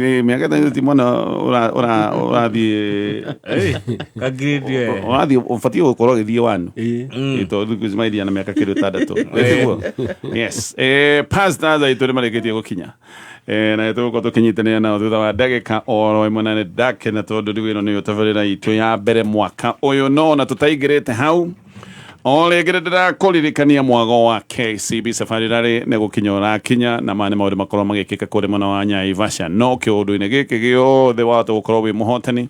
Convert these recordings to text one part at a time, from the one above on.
Mĩaka ĩtandatũ ti mwana ũrathiĩ Ka grade eh. Ũrathiĩ ũbatiĩ gũkorwo ũgĩthiĩ wanu. Ĩĩ. Tondũ thikũ ici maithiaga na mĩaka kĩndũ ĩtandatũ. Ĩtiguo? Yes. Pastors aitũ nĩ marĩkĩtie gũkinya. Na tũgũkorwo tũkĩnyitanĩra nao thutha wa ndagĩka oro ĩmwe, na nĩ ndakena tondũ rĩu ĩno nĩyo tabarĩra itũ ya mbere mwaka ũyũ. No na tũtaingĩrĩte hau o rĩngĩ, nĩ ndĩrakũririkania mwago wa KCB Safari Rally nĩ gũkinya ũrakinya, na maya nĩ maũndũ makorwo magĩkĩka kũrĩ mwena wa Naivasha. No kĩũndũ-inĩ gĩkĩ gĩothe wahota gũkorwo wĩ mũhotani,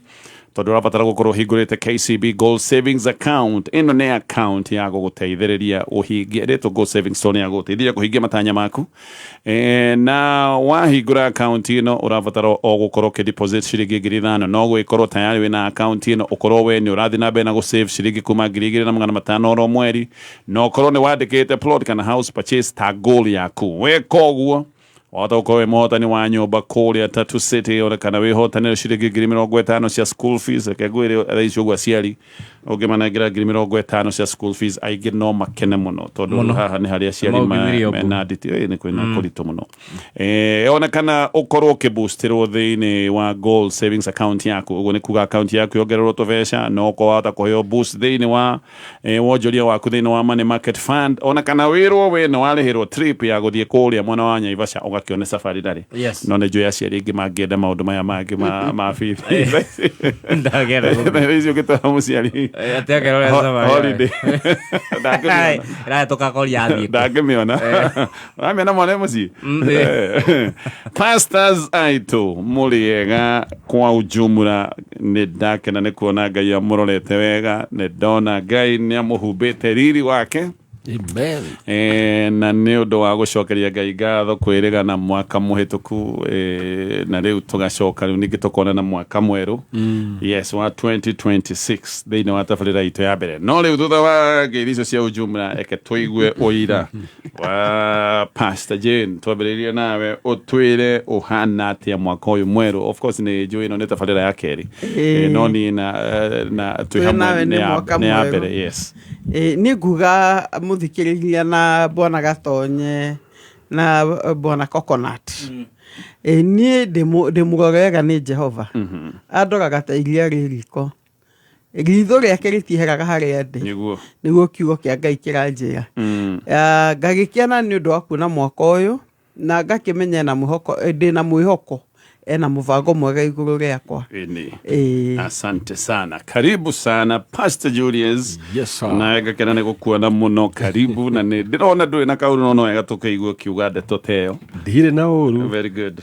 tondũ ũrabatara gũkorwo ũhingũrĩte KCB Gold Savings Account. Ĩno nĩ account ya gũgũteithĩrĩria ũhingie, ĩrĩtwo Gold Savings tondũ nĩ ya gũgũteithĩrĩria kũhingia matanya maku. Na wahingũra account ĩno, ũrabatara o gũkorwo ũkĩ deposit ciringi 5,000. No gwĩkorwo tayari wĩna account ĩno, ũkorwo we nĩ ũrathiĩ na mbere na gũ save ciringi kuma 2,500 oro mweri, na ũkorwo nĩ wandĩkĩte plot kana house purchase ta goal yaku. Weka ũguo, wahota gũkorwo wĩ mũhotani wa nyũmba kũrĩa Tatu City, ona kana wĩhotanĩre ciringi 50,000 cia school fees. Reke ngwĩre, thaa ici ũguo aciari ũngĩmanengera 50,000 cia school fees, aingĩ no makene mũno, tondũ Mũno. haha nĩ harĩa aciari Maũngĩthirie ũguo. mena nditi. Nĩ kwĩna kũritũ mũno. Ona kana ũkorwo ũkĩboostĩrwo thĩinĩ wa gold savings account yaku. Ũguo nĩ kuga account yaku yongererwo tũbeca, no ũkorwo wahota kũheo boost thĩinĩ wa wonjoria waku thĩinĩ wa money market fund, ona kana wĩrwo we nĩ warĩhĩrwo trip ya gũthiĩ kũrĩa mwena wa Naivasha ũgakĩone safari rally. No nĩ njũĩ aciari aingĩ mangĩenda maũndũ maya mangĩ ma bithi. Ndagera. Thaa ici ũngĩtwara mũciari Atĩ akerora safari. holiday, ndangĩmĩona. Ĩraya tũkakoria athiĩ kũ. Ndangĩmĩona. Ũramĩona mwana e mũciĩ. Pastors aitũ, mũrĩ ega? Kwa ujumla nĩ ndakena nĩ kuona Ngai amũrorete wega. Nĩ ndona Ngai nĩ amũhumbĩte riri wake. Amen. Na nĩ ũndũ wa gũcokeria Ngai ngatho kwĩrĩga na mwaka mũhĩtũku, na rĩu tũgacoka rĩu ningĩ tũkonana mwaka mwerũ, yes, wa 2026 thĩinĩ wa tabarĩra itũ ya mbere. No rĩu thutha wa ngeithi icio cia ujumla, eke tũigue ũira wa Pastor Jane. Twambĩrĩrie nawe, ũtwĩre ũhana atĩa mwaka ũyũ mwerũ. Of course nĩ njũĩ ĩno nĩ tabarĩra ya kerĩ. No niĩ na twĩ Twĩ hamwe nawe nĩ nĩ mwaka nĩ ya mwerũ. mbere, yes. Nĩ nguga mũthikĩrĩria na bwana Gatonye na bwana Coconut, niĩ ndĩ mũrore wega nĩ Jehova. Andoraga ta iria rĩ riko, ritho rĩake rĩtieheraga harĩa ndĩ. Nĩguo kiugo kĩa Ngai kĩranjĩra. Ngagĩkena nĩ ũndũ wa kuona mwaka ũyũ, na ngakĩmenya ena mwĩhoko, ndĩna mwĩhoko ena mũbango mwega igũrũ rĩakwa. Ĩni. Ĩĩ. Asante sana, karibu sana, Pastor Julius. Yes, sir. Nawe ngakena nĩ gũkuona mũno, karibu. Na nĩ ndĩrona ndũrĩ na kaũru, no no wega tũkĩigua ũkiuga ndeto ta ĩyo. Ndirĩ na ũru. Very good.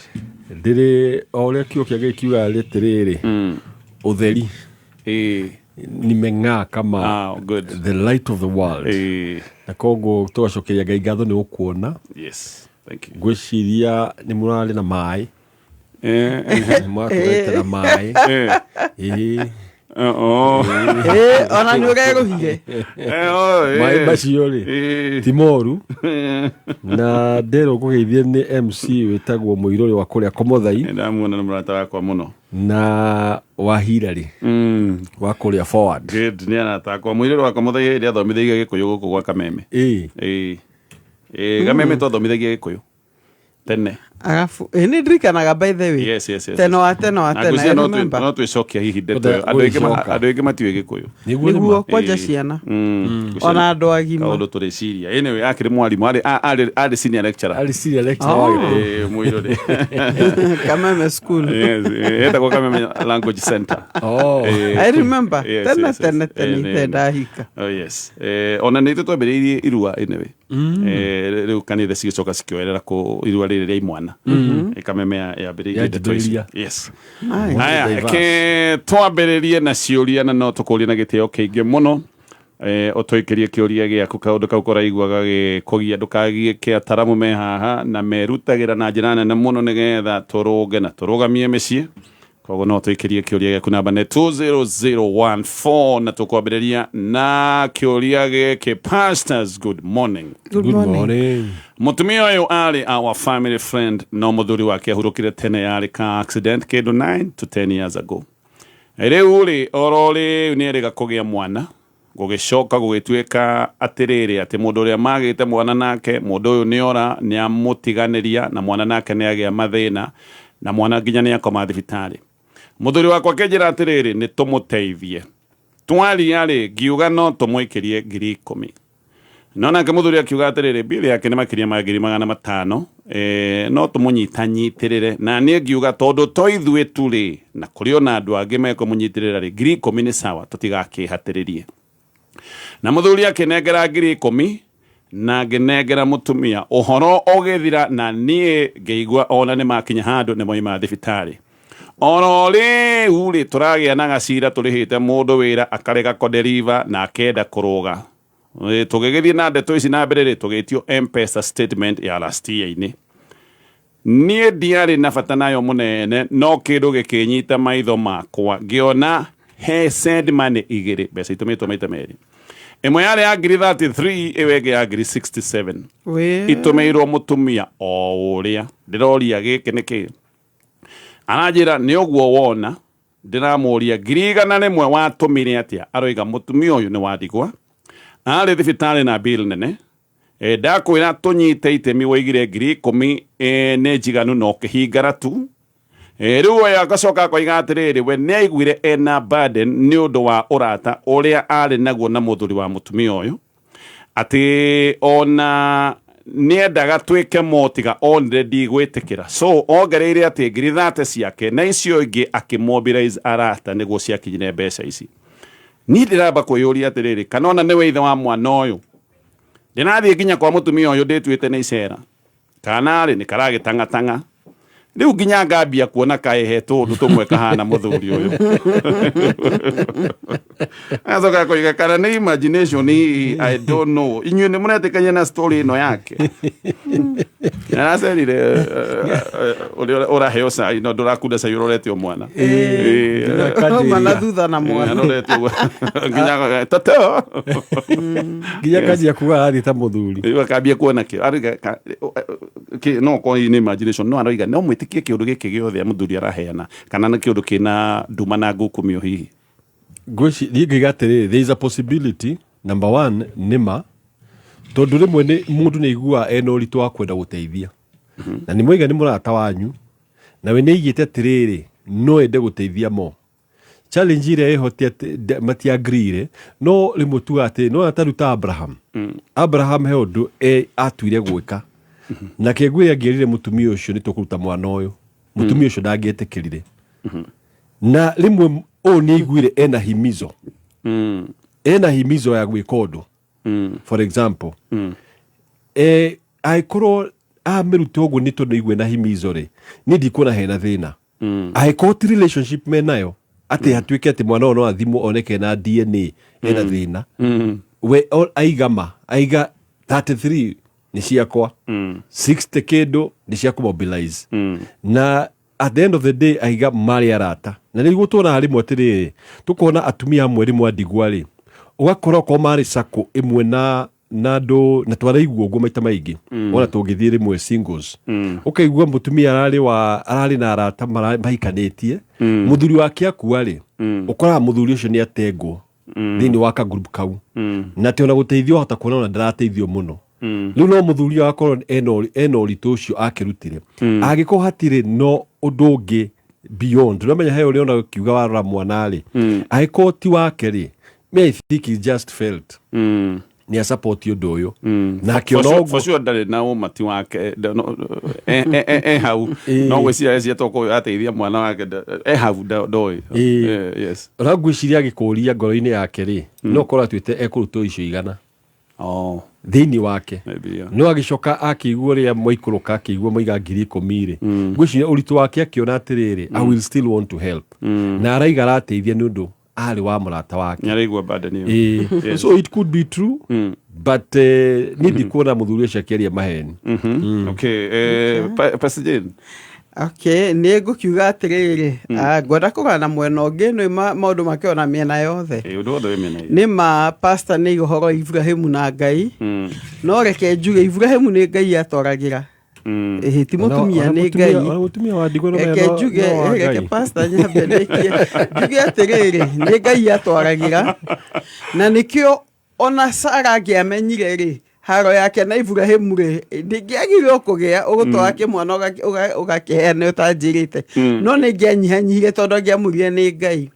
Ndĩrĩ o ũrĩa kiugo kĩa Ngai kiugaga rĩtĩrĩrĩ, ũtheri nimeng'aa kama Ah, good. the light of the world. Na koguo tũgacokeria Ngai ngatho nĩ gũkuona. Yes, thank you. Ngwĩciria nĩ mũrarĩ na maĩ, nĩ mwatũrete na maĩ. Ĩĩ. Oh. Ĩĩ, ona nĩ ũrerũhire. Oh, Maĩ macio rĩ, ti moru. Na nderwo ngũgeithie nĩ MC wĩtagwo Mũirũrĩ wa kũrĩa Komothai. Ndamuona, nĩ mũrata wakwa mũno. Na wa Hirarĩ wa kũrĩa Forward. Good, nĩ arata akwa. Mũirĩru wakwa mũthaiga hĩndĩ athomithagia Gĩkũyũ gũkũ gwa Kameme. Ĩĩ. Ĩĩ, Kameme twathomithagia Gĩkũyũ tene. Arabu nĩ ndirikanaga, by the way. Tene wa tene wa Na tene. ngwĩciria I no remember. no twĩcokia hihi ndeto ĩyo. Gũgĩcoka. Andũ aingĩ matiũĩ Gĩkũyũ. Nĩguo nĩ Nĩguo ma. kwanja ciana ona andũ agima. Kaũndũ tũrĩciria. Anyway, akĩrĩ mwarimũ, arĩ senior lecturer. Arĩ senior lecturer Oh. wa Gĩkũyũ. Ĩĩ, Mũirũrĩ. Kameme School. Yes, etagwo Kameme Language Center. Oh. I remember. Tene tene tene ithe ndahika. Oh, yes. Ona nĩ ithuĩ twambĩrĩirie irua anyway. Rĩu kanitha cigĩcoka cikĩoerera kũ irua rĩrĩ rĩa imwana. Kameme yambĩrĩirie ndeto icio. Yanjĩrĩria. Yes. Nice. Haya, Diverse. ke twambĩrĩrie na ciũria, na no tũkũrie na gĩtĩo kĩingĩ mũno. Ũtũikĩrie kĩũria gĩaku, kaũndũ kau kũraigua gagĩkũgia, ndũkagiĩke. Ataramu me haha na merutagĩra na njĩra nene mũno nĩgetha tũrũnge na tũrũgamie mĩciĩ. Koguo no tũikĩrie kĩũria gĩaku, namba nĩ 20014, na tũkwambĩrĩria na kĩũria gĩkĩ. Pastors, good morning. Good Good morning. morning. Mũtumia ũyũ arĩ our family friend, no mũthuri wake ahurũkire tene, yarĩ ka accident kĩndũ 9 to 10 years ago. Rĩu rĩ, oro rĩu nĩ erĩga kũgĩa mwana. Gũgĩcoka gũgĩtuĩka atĩrĩrĩ, atĩ mũndũ ũrĩa magĩte mwana nake, mũndũ ũyũ nĩ ora, nĩ amũtiganĩria, na mwana nake nĩ agĩa mathĩna. Na mwana nginya nĩ akoma thibitarĩ. Mũthuri wakwa akĩnjĩra atĩrĩrĩ, nĩ tũmũteithie. Twaria rĩ, ngiuga no tũmũikĩrie 10,000. No nake mũthuri akiuga atĩrĩrĩ, bill yake nĩ makĩria ma 500,000, no tũmũnyitanyitĩrĩre. Na niĩ ngiuga tondũ to ithuĩ tu rĩ, na kũrĩ ona andũ angĩ mekũmũnyitĩrĩra rĩ, 10,000 nĩ sawa, tũtigakĩhatĩrĩrie. Na mũthuri akĩnengera 10,000 na ngĩnengera mũtumia, ũhoro ũgĩthira na niĩ ngĩigua ona nĩ makinya handũ nĩ moima thibitarĩ. Oro rĩu rĩ, tũragĩa na gacira tũrĩhĩte mũndũ wĩra akarega kũdeliver na akenda kũrũga. Tũgĩgĩthiĩ na ndeto ici na mbere rĩ, tũgĩtio M-Pesa statement ya last year-inĩ. Niĩ ndiarĩ na bata nayo mũnene, no kĩndũ gĩkĩnyita maitho makwa, ngĩona he send money igĩrĩ, mbeca itũmĩtwo maita merĩ. Ĩmwe yarĩ ya 33,000, ĩyo ĩngĩ ya 67,000. Itũmĩirwo mũtumia o ũrĩa. Ndĩroria gĩkĩ nĩ kĩĩ? Aranjĩra nĩ ũguo wona, ndĩramũria 100,000 watũmire atĩa? Aroiga mũtumia ũyũ nĩ wa ndigwa, arĩ thibitarĩ na bill nene. Ndakwĩra tũnyite itemi woigire 10,000, nĩ njiganu na ũkĩhingara tu. Rĩu we agacoka akoiga atĩrĩrĩ, we nĩ aiguire ena burden nĩ ũndũ wa ũrata ũrĩa arĩ naguo na mũthuri wa mũtumia ũyũ, atĩ ona nĩendaga twĩke mo tiga onire ndigwĩtĩkĩra. So ongereire atĩ 30,000 ciake na icio ingĩ akĩmobilize arata nĩguo ciakinyire mbeca ici. Niĩ ndĩramba kwĩyũria atĩrĩrĩ, kana ona nĩwe ithe wa mwana ũyũ? Ndĩrathiĩ nginya kwa mũtumia ũyũ ndĩtuĩte nĩ icera, kana rĩ nĩ karagĩtang'atang'a. Rĩu nginya ngambia kuona kaĩ he tũũndũ tũmwe kahana mũthuri ũyũ. Agacoka koiga kana nĩ imagination, I don't know. Inyuĩ nĩ mũretĩkania na story ĩno yake? Aracerire ũrĩa ũraheo cai no ndũrakunda cai ũrorete o mwana. Auma na thutha na mwana. Arorete ũguo. Nginya toto. Nginya kanjia kuga arathiĩ ta mũthuri. Rĩu akambia kuona kĩ arauga no korwo nĩ imagination, no aroiga no mwĩtĩkie kĩũndũ gĩkĩ gĩothe mũthuri araheana, kana nĩ kĩũndũ kĩna nduma na ngukumio hihi? Ngwĩci niĩ ngaiga atĩrĩrĩ, there is a possibility. Number one, nĩ ma, tondũ rĩmwe nĩ mũndũ nĩ aiguaga ena ũritũ wa kwenda gũteithia, na nĩ mwaiga nĩ mũrata wanyu, nawe nĩ aigĩte atĩrĩrĩ, no ende gũteithia mo. Challenge ĩrĩa ĩho ti atĩ matiagreeire, no rĩmwe tugaga atĩ no ta rĩu ta Abraham. Abraham he ũndũ atuire gwĩka, na kĩngwĩre angĩerire mũtumia ũcio nĩ tũkũruta mwana ũyũ, mũtumia ũcio ndangĩetĩkĩrire. Na rĩmwe ũyũ nĩ aiguire ena himizo, ena himizo ya gwĩka ũndũ. For example, angĩkorwo amĩrute ũguo nĩ tondũ aigue na himizo rĩ, niĩ ndikuona hena thĩna. Angĩkorwo ti relationship menayo, atĩ hatuĩke atĩ mwana ũyũ no athimwo oneke na DNA ena thĩna, we aiga ma aiga 33 nĩ ciakwa, 60 kĩndũ nĩ cia kũmobilize, na at the end of the day aiga marĩ arata. Na nĩguo tuonaga rĩmwe atĩrĩrĩ, tũkona atumia amwe rĩmwe a ndigwa rĩ, ũgakora okorwo marĩ sacco ĩmwe na andũ, na twaraigua ũguo maita maingĩ, ona tũngĩthiĩ rĩmwe singles, ũkaigua mũtumia ararĩ wa ararĩ na arata mahikanĩtie, mũthuri wake akua rĩ, ũkoraga mũthuri ũcio nĩ atengwo thĩinĩ wa ka group kau, na atĩ ona gũteithio wahota kuona ona ndarateithio mũno. Rĩu no mũthuri ũyũ akorwo ena ũritũ ũcio akĩrutire, angĩkorwo hatirĩ no ũndũ ũngĩ beyond. Ũramenya he ũrĩa ona ũkiuga warora mwana rĩ, angĩkorwo ti wake rĩ, me I think he just felt nĩ asupport ũndũ ũyũ na akĩona For ũguo. sure ndarĩ na ũma ti wake, e hau no gwĩciria eciria tokorwo ateithia mwana wake, e hau ndoĩ. Yes. Ona ngwĩciria agĩkũria ngoro-inĩ yake rĩ, no korwo atuĩte ekũrutwo icio 100 thĩinĩ wake. Maybe, yeah. No agĩcoka akĩigua ũrĩa mwaikũrũka, akĩigua moiga 10,000 rĩ, ngwĩciria ũritũ wake akĩona atĩrĩrĩ, I will still want to help, na araiga arateithia nĩ ũndũ arĩ wa mũrata wake. Nĩaraigua burden ĩyo. So it could be true, but niĩ ndikuona mũthuri ũcio akĩaria maheni. Okay, Pastor Jane. Okay, nĩ ngũkiuga atĩrĩrĩ, ngwenda kũgana mwena ũngĩ nĩ maũndũ makĩona mĩena yothe. Ũndũ wothe wĩ mĩena ĩyo. Nĩ ma pastor nĩ ũhoro wa Ibrahimu na Ngai, no reke njuge Ibrahimu nĩ Ngai atwaragĩra. Ĩhĩ, ti mũtumia, nĩ Ngai. Ona mũtumia wa ndigwa no Reke njuge, no wa reke Ngai. pastor nyambe ndĩkie, njuge atĩrĩrĩ, nĩ Ngai atwaragĩra, na nĩkĩo ona Sara angĩamenyire rĩ, Haro yake na Iburahĩmu rĩ, ndingĩagire kũgĩa ũgũtwara kĩmwana ũgakĩheana ũtanjĩrĩte, no nĩ ngĩanyihanyihire tondũ angĩamũrire nĩ Ngai.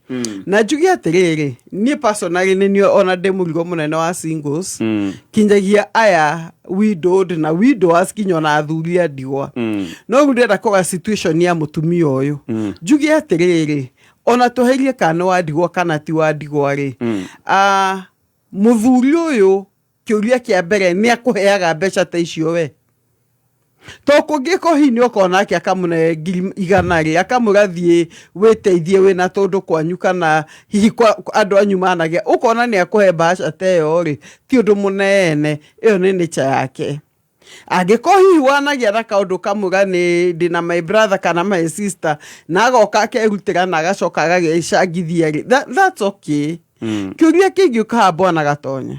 Na njuge atĩrĩrĩ, niĩ personally nĩ niĩ ona ndĩ mũrigo mũnene wa singles, kinyagia aya widowed na widowers, kinya ona athuri a ndigwa. No rĩu ndĩrenda kũga situation ya mũtumia ũyũ, njuge atĩrĩrĩ, ona tweherie kana nĩ wa ndigwa kana ti wa ndigwa rĩ, mũthuri ũyũ, kĩũria kĩa mbere, nĩ akũheaga mbeca ta icio we? To kũngĩkorwo hihi nĩ okorwo nake akamũne 100,000 rĩ, akamwĩra thiĩ wĩteithie wĩna tũndũ kwanyu, kana hihi kwa andũ anyu managĩa, ũkona nĩ akũhe mbaca ta ĩyo rĩ, ti ũndũ mũnene. Ĩyo nĩ nature yake. Angĩkorwo hihi wanagĩa na kaũndũ kamwĩra nĩ ndĩna my brother kana my sister, na agoka akerutĩra na agacoka agagĩcangithia rĩ, that's okay. Kĩũria kĩngĩ ũkaha bwana Gatonye,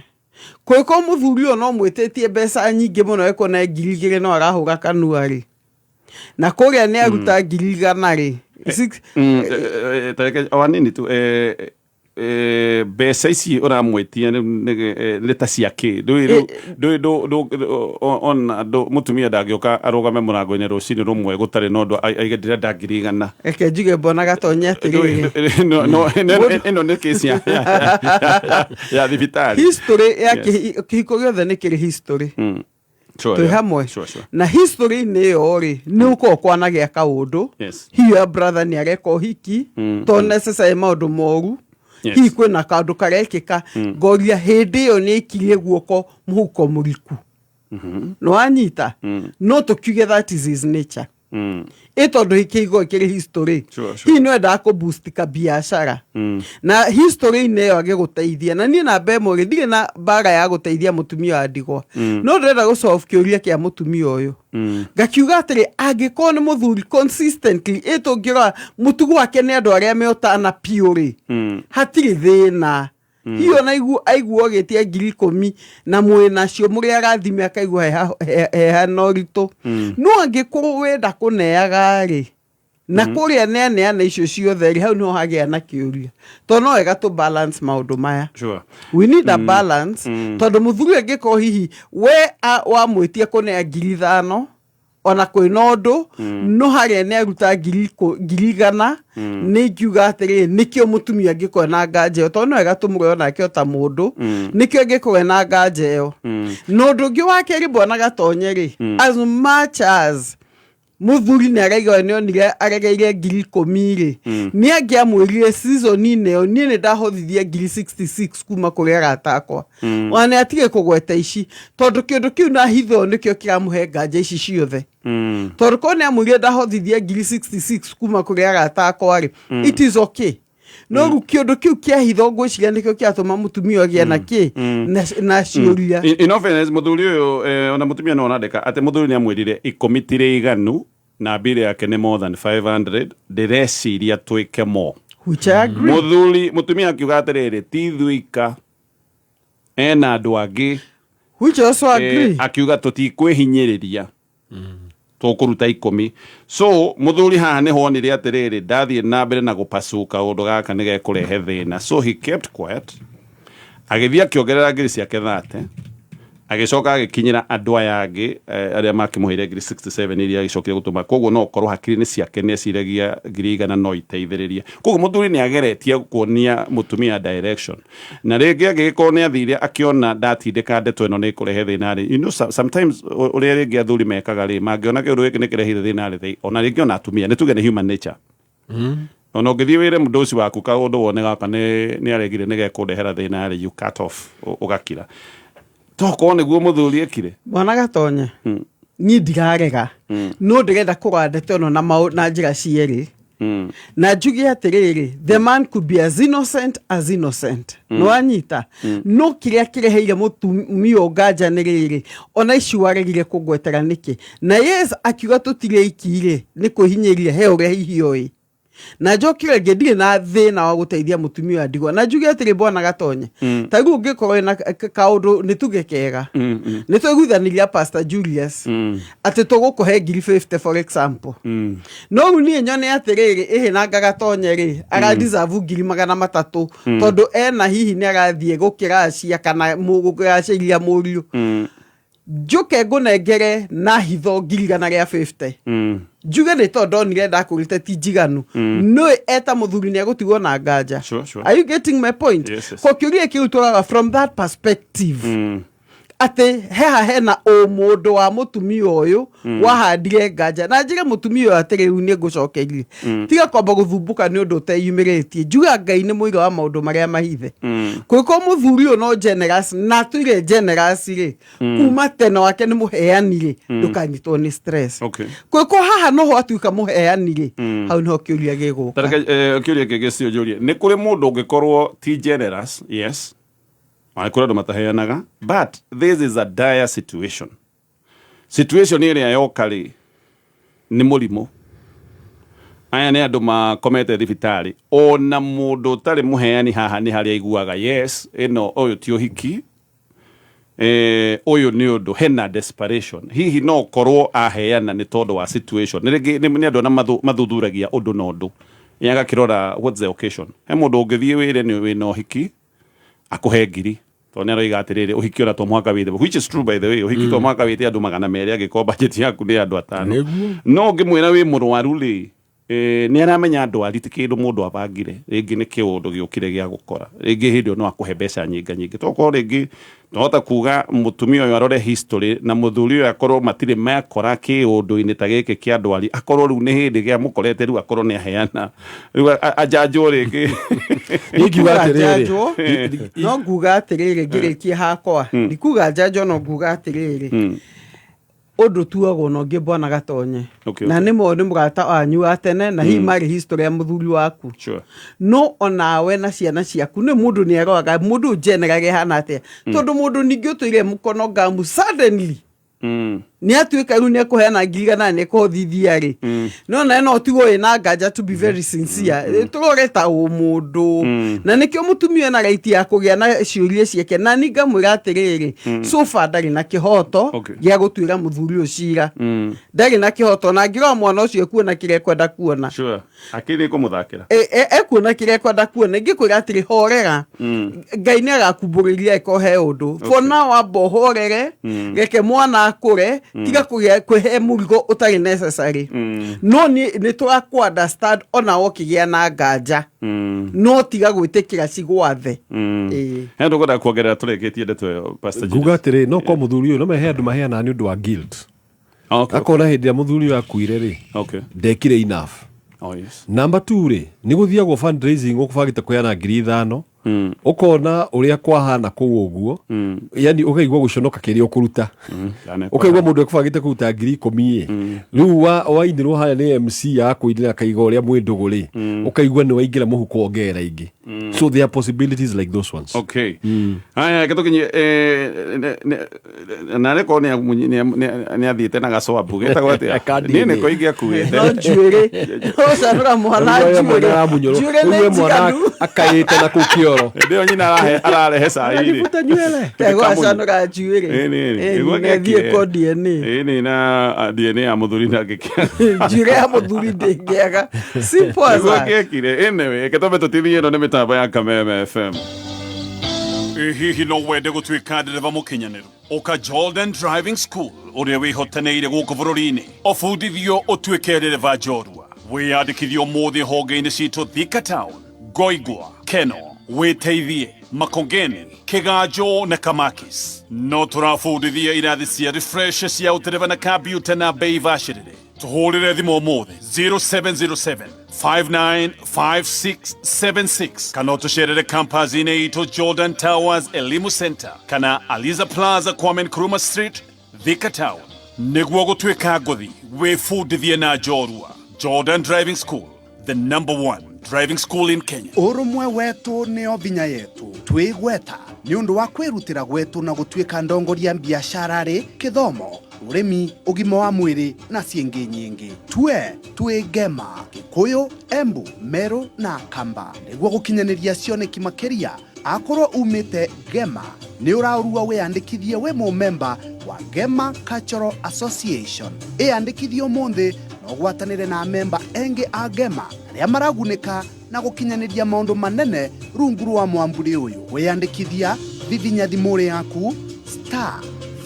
kũngĩkorwo mũthuri ũyũ no mwĩtĩtie mbeca nyingĩ mũno, ekuona 2,000 no arahũra kanua rĩ, na kũrĩa nĩ aruta 100,000 rĩ, Tareke o anini tu, mbeca ici ũramwĩtia nĩ ta cia kĩ? Ndũĩ ona mũtumia ndangĩũka arũgame mũrango-inĩ rũcinĩ rũmwe gũtarĩ na ũndũ aige ndĩrenda 100,000. Reke njuge, bwana Gatonye, atĩrĩrĩ. Ĩno nĩ kesi ya thibitarĩ. History ya kĩhiko gĩothe nĩ kĩrĩ history. Twĩ hamwe? Sure. Na history-inĩ ĩyo rĩ, nĩ ũkorwo kwanagĩa kaũndũ, hihi ya brother nĩ areka ũhiki, to necessary maũndũ moru. Hihi kwĩna kaũndũ karekĩka, ngoria hĩndĩ ĩyo nĩ aikirie guoko mũhuko mũriku, nĩ wanyita? No tũkiuge that is his nature. Ĩ tondũ kĩigo kĩrĩ history. Sure. Hihi nĩ wendaga kũ boost kabiacara na history-inĩ ĩyo agĩgũteithia. Na niĩ namba ĩmwe rĩ, ndirĩ na mbara ya gũteithia mũtumia wa ndigwa, no ndĩrenda gũ solve kĩũria kĩa mũtumia ũyũ. Ngakiuga atĩrĩ, angĩkorwo nĩ mũthuri consistently, ĩ tũngĩrora mũtugo wake nĩ andũ arĩa meotana piũ rĩ, hatirĩ thĩna. Hihi ona aiguo agĩtia 10,000 na mwĩ nacio mũrĩ arathime, akaigua heha na ũritũ. No angĩkorwo wenda kũneaga rĩ, na kũrĩa neaneana icio ciothe rĩ, hau niho hagĩa na kĩũria, tondũ no wega tũ balance maũndũ maya. We need a balance, tondũ mũthuri angĩkorwo hihi we wamwĩtia kũnea 5,000 ona kwĩna ũndũ, no harĩa nĩ aruta 100,000, nĩ ingiuga atĩrĩrĩ, nĩkĩo mũtumia angĩkorwo na nganja ĩyo, tondũ no wega tũmũrore onake o ta mũndũ, nĩkĩo angĩkorwo na nganja ĩyo. Na ũndũ ũngĩ wa kerĩ, bwana Gatonye rĩ, as much as mũthuri nĩ araiga nĩ onire aregeire 10,000 rĩ, nĩ angĩamwĩrire season-inĩ ĩyo, niĩ nĩ ndahothithia 66,000 kuma kũrĩ arata akwa, ona nĩ atige kũgweta ici, tondũ kĩũndũ kĩu na hitho nĩkĩo kĩramũhe nganja ici ciothe. Tondũ korwo nĩ amwĩrire ndahothithia 66,000 kuma kũrĩ arata akwa rĩ, it is okay. No rĩu kĩũndũ kĩu kĩa hitho, ngwĩciria nĩkĩo kĩratũma mũtumia ũyũ agĩe na kĩ na ciũria. In all fairness, mũthuri ũyũ, ona mũtumia no onandĩka atĩ mũthuri nĩ amwĩrire 10 tirĩ iganu na mbiri yake nĩ more than 500, ndĩreciria twĩke more. Which I agree. Mũthuri, mũtumia akiuga atĩrĩrĩ, ti ithuika, ena andũ angĩ. Which also agree. Akiuga tũtikwĩhinyĩrĩria, tũkũruta 10. So mũthuri haha nĩ honire atĩrĩrĩ, ndathiĩ na mbere na gũpasu kaũndũ gaka nĩ gekũrehe thĩna, so he kept quiet, agĩthiĩ akĩongerera ngiri ciake 30, agĩcoka agĩkinyĩra andũ aya angĩ, arĩa makĩmũheire 67,000 iria agĩcokire gũtũma. Koguo no ũkorwo hakiri-inĩ ciake nĩ eciragia 100,000 no iteithĩrĩrie. Koguo mũthuri nĩ ageretie kuonia mũtumia direction, na rĩngĩ angĩgĩkorwo nĩ athire akĩona ndatindĩka ndeto ĩno nĩ ĩkũrehe thĩna rĩ, sometimes ũrĩa rĩngĩ athuri mekaga rĩ, mangĩona kĩũndũ gĩkĩ nĩ kĩrehire thĩna rĩ, ona rĩngĩ ona atumia nĩ tuge nĩ human nature, ona ũngĩthiĩ wĩre mũndũ ũcio waku kaũndũ wone gaka nĩ aregire nĩ gekũndehera thĩna rĩ, you cut off, ũgakira. Tokorwo nĩguo mũthuri ekire. Bwana Gatonye, niĩ ndirarega, no ndĩrenda kũrora ndeto ĩno na njĩra cierĩ. Na njuge atĩrĩrĩ, the man could be as innocent as innocent, nĩ wanyita? No kĩrĩa kĩreheire mũtumia ũyũ nganja nĩ rĩrĩ, ona ici waregire kũngwetera nĩkĩ? Na yes, akiuga tũtirĩ iki rĩ, nĩ kwĩhinyĩrĩria he ũrĩa hihi oĩ. Na njokire rĩngĩ, ndirĩ na thĩna wa gũteithia mũtumia wa ndigwa. Na njuge atĩrĩ, bwana Gatonye, ta rĩu ũngĩkorwo wĩna kaũndũ, nĩ tuge kega, nĩ twaiguithanirie Pastor Julius atĩ tũgũkũhe 50,000 for example, no rĩu niĩ nyone atĩrĩrĩ, ĩhĩ nanga Gatonye rĩ, aradeserve 300,000 tondũ ena hihi nĩ arathiĩ gũkĩracia kana gũkĩracĩria mũriũ. Njuke ngũnengere na hitho 150,000, njuge nĩ tondũ ndonire ndakũrĩte ti njiganu, nĩ eta mũthuri nĩ egũtigwo na nganja. Sure. Are you getting my point? Yes. Ko kĩũria kĩu tũraga from that perspective, atĩ heha hena ũmũndũ wa mũtumia ũyũ wahandire nganja, na njĩre mũtumia ũyũ atĩ rĩu nĩ ngũcokerie, tiga kwamba gũthumbũka nĩ ũndũ ũteyumĩrĩtie. Njuga Ngai nĩ mũira wa maũndũ marĩa mahithe. Kũngĩkorwo mũthuri ũyũ no generous na atũire generous rĩ, kuma tene wake nĩ mũheani rĩ, ndũkanyitwo nĩ stress. Kũngĩkorwo haha noho atuĩka mũheani rĩ, hau nĩho kĩũria gĩgũka. Tareke kĩũria kĩngĩ cio njũrie, nĩ kũrĩ mũndũ ũngĩkorwo ti generous, yes, ona kũrĩ andũ mataheanaga, but this is a dire situation. Situation ĩrĩa yoka rĩ, nĩ mũrimũ, aya nĩ andũ makomete thibitarĩ. Ona mũndũ ũtarĩ mũheani haha nĩ harĩa aiguaga, yes, ĩno ũyũ ti ũhiki, ũyũ nĩ ũndũ hena desperation. Hihi no korwo aheana nĩ tondũ wa situation? Nĩ rĩngĩ nĩ andũ arĩa mathuthuragia ũndũ na ũndũ, nĩ agakĩrora what's the occasion. He mũndũ ũngĩthiĩ wĩre nĩ wĩna ũhiki akũhe 1,000, tondũ nĩ aroiga atĩrĩrĩ, ũhiki ona to mũhaka wĩte, which is true by the way, ũhiki to mũhaka wĩte andũ 200 angĩkorwo budget yaku nĩ andũ 5. Nĩguo. No ũngĩmwĩra wĩ mũrwaru rĩ, nĩ aramenya ndwari ti kĩndũ mũndũ abangire, rĩngĩ nĩ kĩũndũ gĩũkire gĩa gũkora, rĩngĩ hĩndĩ ĩyo no akũhe mbeca nyinga nyingĩ. Tokorwo rĩngĩ twahota kuga mũtumia ũyũ arore history na mũthuri ũyũ akorwo matirĩ mekora kĩũndũ-inĩ ta gĩkĩ kĩa ndwari, akorwo rĩu nĩ hĩndĩ gĩamũkorete, rĩu akorwo nĩ aheana, rĩu anjanjwo rĩngĩ. Niĩ ngiuga atĩrĩrĩ, Njanjwo, no nguga atĩrĩrĩ, ngĩrĩkie hakwa ndikuga njanjwo, no nguga atĩrĩrĩ, ũndũ tuagwo na ũngĩ, bwana Gatonye, na nĩ mo nĩ mũrata wanyu wa tene na hihi marĩ history ya mũthuri waku, no onawe na ciana ciaku nĩ mũndũ nĩ aroraga mũndũ generally hana atĩa, tondũ mũndũ ningĩ ũtũire mũkono ngamu, suddenly nĩ atuĩka rĩu nĩ ekũheana 100,000, nĩ ekũhothithia rĩ, no nawe no ũtigwo wĩna nganja. To be very sincere, tũrore ta ũmũndũ, na nĩkĩo mũtumia ena right ya kũgĩa na ciũria ciake, na ni ngamwĩra atĩrĩrĩ, so far ndarĩ na kĩhoto gĩa gũtuĩra mũthuri ũyũ cira. Ndarĩ na kĩhoto, na angĩrora mwana ũcio ekuona kĩrĩa ekwenda kuona. Sure, akĩrĩ kũmũthakĩra. Ekuona kĩrĩa ekwenda kuona. Ingĩkwĩra atĩrĩ, horera, Ngai nĩ agakumbũrĩria ĩko he ũndũ. For now amba ũhorere, reke mwana akũre, tiga kũgĩa kwĩhe mũrigo ũtarĩ necessary. No nĩ tũrakũ understand ona ũkĩgĩa na nganja, no tiga gwĩtĩkĩra cigwathe. Ĩĩ. He ndå kwenda kuongerera tũrĩkĩtie ndeto ĩyo, Pastor nguga Julius? atĩrĩ, no korwo mũthuri ũyũ no mehe andũ maheanaga nĩ ũndũ wa guilt, akona hĩndĩ ĩrĩa mũthuri ũyũ akuire rĩ, ndekire enough. Oh, yes. Number two rĩ, nĩ gũthiagwo fundraising ũkũbangĩte kũheana 5,000, ũkona ũrĩa kwahana kũu ũguo, yani ũkaigua gũconoka kĩrĩa ũkũruta, ũkaigua mũndũ ekũbangĩte kũruta 10,000 ĩ, rĩu wainĩrwo harĩa nĩ MC ya kũinĩra akaiga ũrĩa mwĩ ndũgũ rĩ, ũkaigua nĩ waingĩra mũhuko ongerera ingĩ. So there are possibilities like those ones. Okay, haya, reke tũkinye na nĩ korwo nĩ athiĩte na gacwambu getagwo atĩa? Ka Niĩ DNA. nĩko ingĩakuĩte. No njuĩrĩ ũcanũra mwana. Rĩu we mwana Njuĩrĩ aramunyũrwo. njuĩrĩ Rĩu nĩ we mwana njiganu. akaĩte na kũu kĩoro. Hĩndĩ ĩyo nyina ararehe cai rĩ. Ananibuta nywele. Tegwacanũra njuĩrĩ. Ĩĩ, nĩ, nĩ. Nĩguo Ĩĩ, gĩekire. thiĩ ko DNA. Ĩĩ, nĩ na DNA ya mũthuri na ngĩkĩa. Njuĩrĩ ya mũthuri ndĩngĩaga, simple as Nĩguo that. gĩekire. Anyway, reke twambe tũtithie, ĩno nĩ mĩtambo ya Kameme FM. Hihi no wende gũtuĩka ndereba mũkinyanĩru? Ũka Jordan Driving School, ũrĩa wĩhotanĩire gũkũ bũrũri-inĩ, ũbundithio ũtuĩke ndereba njorua. Wĩyandĩkithio ũmũthĩ honge-inĩ citũ Thika Town, Goigwa, Keno, Wĩteithie, Makongeni, Kĩganjo na Kamakis. No tũrabundithia irathi cia refresh cia ũtereba na kambiuta na bei bacĩrĩre. Tũhũrĩre thimũ ũmũthĩ 0707 595676, kana ũtũcerere campus-inĩ itũ Jordan Towers Elimu Center kana Aliza Plaza, Kwame Nkrumah Street, Thika Town. Nĩguo gũtuĩka ngũthi, wĩbundithie na njorua. Jordan Driving School, the number one driving school in Kenya. Ũrũmwe wetu nĩo vinya yetu. Twĩgweta nĩ ũndũ wa kwĩrutĩra gwetu na gũtuĩka ndongoria biacara rĩ, kĩthomo, ũrĩmi, ũgima wa mwĩrĩ na ciĩngĩ nyingĩ. Tue twĩ Ngema, Gĩkũyũ, Embu, Meru na Kamba nĩguo gũkinyanĩria cioneki makĩria. Akorwo umĩte Ngema, nĩ ũraũrua wĩyandĩkithie wĩ mũmemba wa Ngema Cultural Association. Ĩyandĩkithie ũmũthĩ na ũgwatanĩre na memba engĩ a Ngema arĩa maragunĩka na gũkinyanĩria maũndũ manene rungu rwa mwamburi ũyũ. Wĩyandĩkithia, vivinya thimũ yaku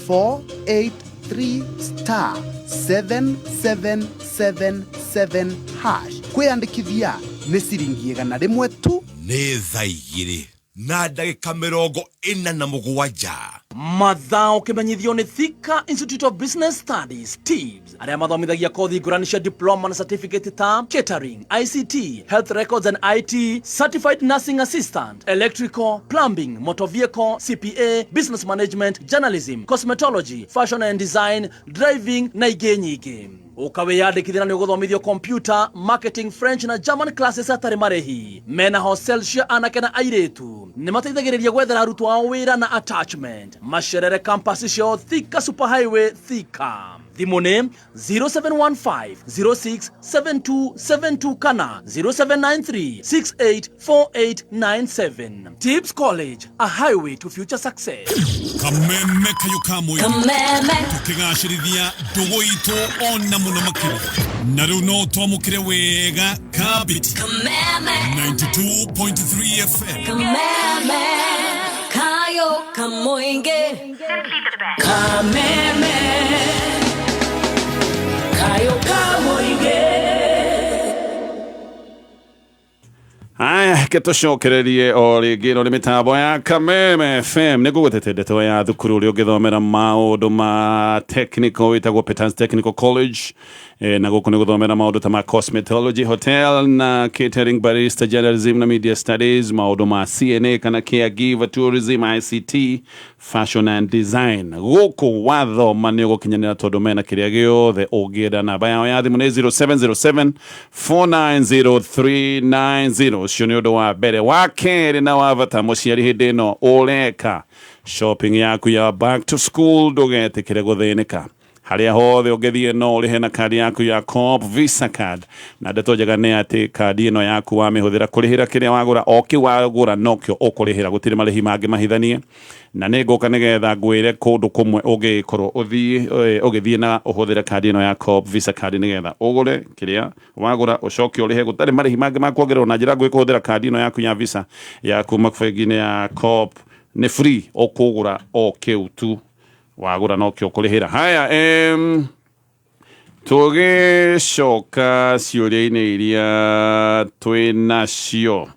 *4 283 star 7777 hash. Kwĩyandĩkithia nĩ ciringi 100 tu. Nĩ thaa 2:47. Mathao kimenyithio nĩ Thika Institute of Business Studies, TIBS, arĩa mathomithagia kothi ngũrani cia diploma na certificate ta catering, ICT, health records and IT, certified nursing assistant, electrical, plumbing, motor vehicle, CPA, business management, journalism, cosmetology, fashion and design, driving na ingĩ nyingĩ. Ũkawĩyandĩkithia na nĩ ũgũthomithio computer, marketing, French na German classes hatarĩ marĩhi. Mena hostel cia anake na airĩtu. Nĩ mateithagĩrĩria gwethera arutwo ao wĩra na attachment. Macerere campus ciao Thika Superhighway, Thika. Thimũ nĩ 0715 067272 kana 0793 684897. Tips College, a highway to future success. Kameme kayo ka mũingĩ. Kameme. Tũkĩgacĩrithia ndũgũ itũ ona mũno makĩria, na rĩu no twamũkĩre wega kabiti. Kameme. 92.3 FM. Kameme. Kayo kamoinge. Kameme. Kayo kamoinge. Haya, ke tũcokererie o rĩngĩ. Ĩno nĩ mĩtambo ya Kameme FM. Nĩ ngũgũtete ndeto ya thukuru ũrĩa ũngĩthomera maũndũ ma technical wĩtagwo Petans Technical College. Na gũkũ nĩ gũthomera maũndũ ta ma cosmetology, hotel na catering, barista, journalism na media studies, maũndũ ma CNA kana caregiver, tourism, ICT, fashion and design. Gũkũ wathoma nĩ ũgũkinyanĩra tondũ mena kĩrĩa gĩothe ũngĩenda. Namba yao ya thimũ nĩ 0707 490390. Ũcio nĩ ũndũ wa mbere. Wa kerĩ na wa bata, mũciari, hĩndĩ ĩno ũreka shopping yaku ya back to school, ndũgetĩkĩre gũthĩnĩka. Harĩa hothe ũngĩthiĩ no ũrĩhe na kandi yaku ya Co-op Visa card. Na ndeto njega nĩ atĩ kandi ĩno yaku wamĩhũthĩra kũrĩhĩra kĩrĩa wagũra, o kĩu wagũra nokĩo ũkũrĩhĩra, gũtirĩ marĩhi mangĩ mahithanie. Na nĩ ngũka nĩgetha ngwĩre kũndũ kũmwe ũngĩkorwo ũthiĩ, ũgĩthiĩ na ũhũthĩre kandi ĩno ya Co-op Visa card nĩgetha ũgũre kĩrĩa wagũra, ũcoke ũrĩhe gũtarĩ marĩhi mangĩ ma kuongererwo. Na njĩra nguhĩ, kũhũthĩra kandi ĩno yaku ya Visa ya kuma bengi-inĩ ya Co-op nĩ free, ũkũgũra o kĩu tu wagũra nokĩo ũkũrĩhĩra. Haya, tũgĩcoka ciũria-inĩ iria twĩ nacio,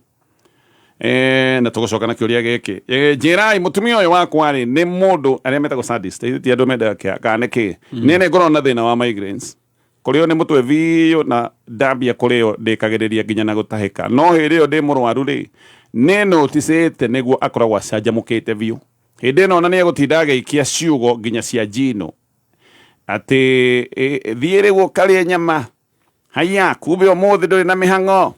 na tũgũcoka na kĩũria gĩkĩ. Njĩrai, mũtumia ũyũ wakwa rĩ, nĩ mũndũ arĩa metagwo sadist, ti andũ mendaga kĩa kana nĩ kĩ? Niĩ nĩ ngoragwo na thĩna wa migraines, kũrĩo nĩ mũtwe biũ, na ndambia kũrĩo ndĩkagĩrĩria nginya na gũtahĩka. No hĩndĩ ĩyo ndĩ mũrwaru rĩ, nĩ noticĩte nĩguo akoragwo acanjamũkĩte biũ. Hĩndĩ ĩno ona nĩ egũtinda agĩikia ciugo nginya cia njino atĩ thiĩ rĩu ũkarĩe nyama, haya, kumbe ũmũthĩ ndũrĩ na mĩhang'o,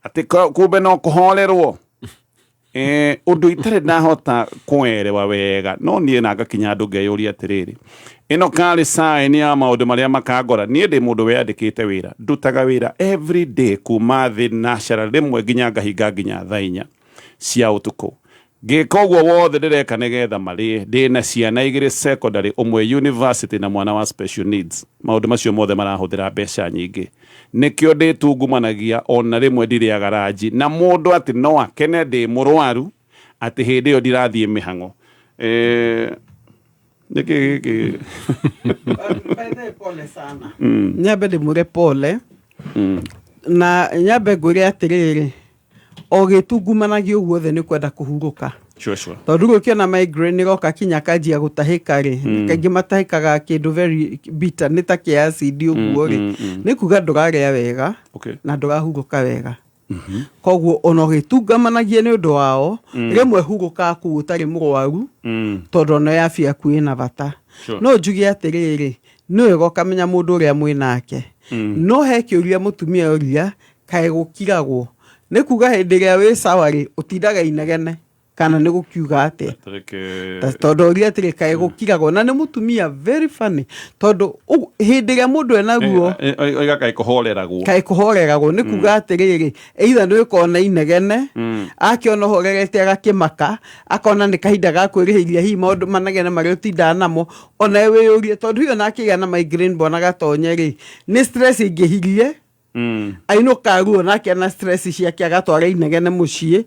atĩ kumbe no kũhorerwo. Ũndũ itarĩ ndahota kũerewa wega, no niĩ na ngakinya andũ ngeyũria atĩrĩrĩ, ĩno karĩ sign ya maũndũ marĩa makangora? Niĩ ndĩ mũndũ weyandĩkĩte wĩra, ndutaga wĩra every day kuma thĩ nacara rĩmwe nginya ngahinga nginya thaa 4 cia ũtukũ. Ngĩka ũguo wothe ndĩreka nĩgetha marĩe. Ndĩna ciana 2 secondary, ũmwe university na mwana wa special needs. Maũndũ macio mothe marahũthĩra mbeca nyingĩ, nĩkĩo ndĩtungumanagia, ona rĩmwe ndirĩaga ranji. Na mũndũ atĩ no akene ndĩ mũrwaru, atĩ hĩndĩ ĩyo ndirathiĩ mĩhang'o. Nĩkĩ gĩkĩ? Pole sana. Nyambe ndĩmwĩre pole na nyambe ngwĩre atĩrĩrĩ, o gĩtungumanagia ũguo othe nĩ kwenda kũhurũka. Sure. Tondũ rĩu ũkĩona migraine ĩroka kinya kanjia gũtahĩka rĩ, kaingĩ matahĩkaga kĩndũ very bitter, nĩ ta kĩa acid ũguo rĩ, nĩ kuga ndũrarĩa wega na ndũrahurũka wega. Koguo ona ũgĩtungamanagia nĩ ũndũ wao, rĩmwe hurũkaga kũu ũtarĩ mũrwaru, tondũ ona afya yaku ĩna bata. No njuge atĩrĩrĩ, nĩ wega ũkamenya mũndũ ũrĩa mwĩ nake. No he kĩũria mũtumia ũria, kaĩ gũkiragwo? Nĩ kuga hĩndĩ ĩrĩa wĩ sawa rĩ, ũtindaga inegene kana nĩ gũkiuga atĩa? Tondũ ũria atĩrĩ, kaĩ gũkiragwo? Na nĩ mũtumia very funny, tondũ hĩndĩ ĩrĩa mũndũ ena ruo Oiga kaĩ kũhoreragwo? Kaĩ kũhoreragwo nĩ kuga atĩrĩrĩ, either nĩ ũkona inegene, akĩona ũhorerete agakĩmaka, akona nĩ kahinda ga kwĩrĩhĩria hihi maũndũ manegene marĩa ũtindaga namo. Ona wĩyũrie, tondũ hiyo nakĩgĩa na migraine, mbona gatonye rĩ, nĩ stress ingĩhirie. Ainũka ruo nake na stress ciake, agatwara inegene mũciĩ.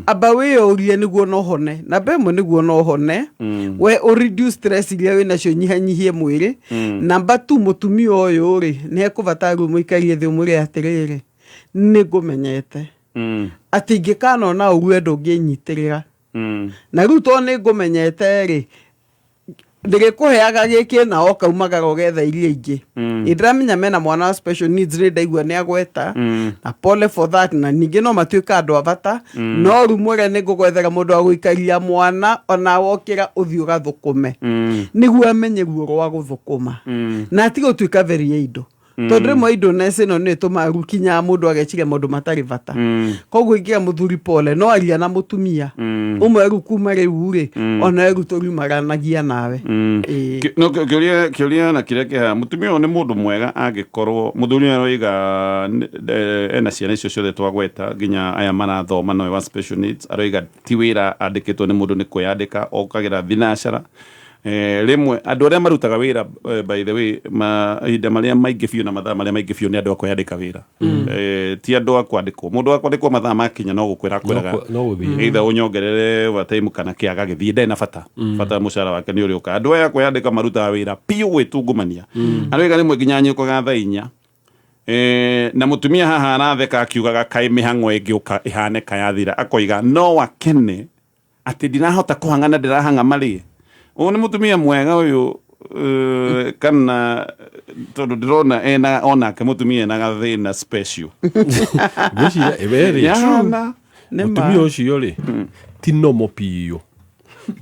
Amba wĩyũrie nĩguo no hone. Namba ĩmwe, nĩguo no hone, we ũ reduce stress iria wĩ nacio, nyihanyihie mwĩrĩ. Namba 2, mũtumia ũyũ rĩ, nĩ ekũbatara rĩu mũikarie thĩ, ũmwĩre atĩrĩrĩ, nĩ ngũmenyete atĩ ingĩkanona ũguo we ndũngĩnyitĩrĩra, na rĩu tondũ nĩ ngũmenyete rĩ, ndĩrĩkũheaga gĩkĩ na ũkaumagara ũgetha iria ingĩ. Ĩ ndĩramenya mena mwana wa special needs rĩ, ndaigua nĩ agweta, na pole for that, na ningĩ no matuĩka andũ a bata, no rĩu mwĩre nĩ ngũgwethera mũndũ wa gũikaria mwana, ona wokĩra ũthiĩ ũgathũkũme, nĩguo amenye ruo rwa gũthũkũma na atige gũtuĩka very idle, tondũ rĩmwe idleness ĩno nĩ ĩtũmaga rĩu kinya mũndũ ageciria maũndũ matarĩ bata. Koguo ingĩra mũthuri pole, no aria na mũtumia ũmwe rĩu kuma rĩu rĩ, ona rĩu tũriumaranagia nawe. Ĩĩ. No kĩũria na kĩrĩa kĩhaha, mũtumia ũyũ nĩ mũndũ mwega angĩkorwo mũthuri ũyũ aroiga ena ciana icio ciothe twagweta, nginya aya marathoma, nowe wa special needs aroiga ti wĩra andĩkĩtwo nĩ mũndũ, nĩ kwĩyandĩka, okagĩra thinacara. Rĩmwe andũ arĩa marutaga wĩra, by the way, mahinda marĩa maingĩ biũ na mathaa marĩa maingĩ biũ nĩ andũ a kwĩyandĩka wĩra, ti andũ a kwandĩkwo. Mũndũ wa kwandĩkwo mathaa makinya no gũkwĩra akwĩraga No no gũthiĩ. Either ũnyongerere overtime kana kĩ, agagĩthiĩ, ndarĩ na bata, bata mũcara wake nĩ ũrĩũka. Andũ aya kwĩyandĩka marutaga wĩra biũ gwĩtungumania, aroiga rĩmwe nginya nyũkaga thaa 4. Na mũtumia haha aratheka akiugaga kaĩ mĩhang'o ĩngĩũka ĩhane kayathira, akoiga no akene atĩ ndirahota kũhang'ana, ndĩrahang'a marĩ ũyũ nĩ mũtumia mwega ũyũ, kana tondũ ndĩrona ena onake mũtumia ena gathĩna special. Ngwĩciria we rĩ, Yahana. Nĩ ma. Mũtumia ũcio rĩ ti nomo biũ,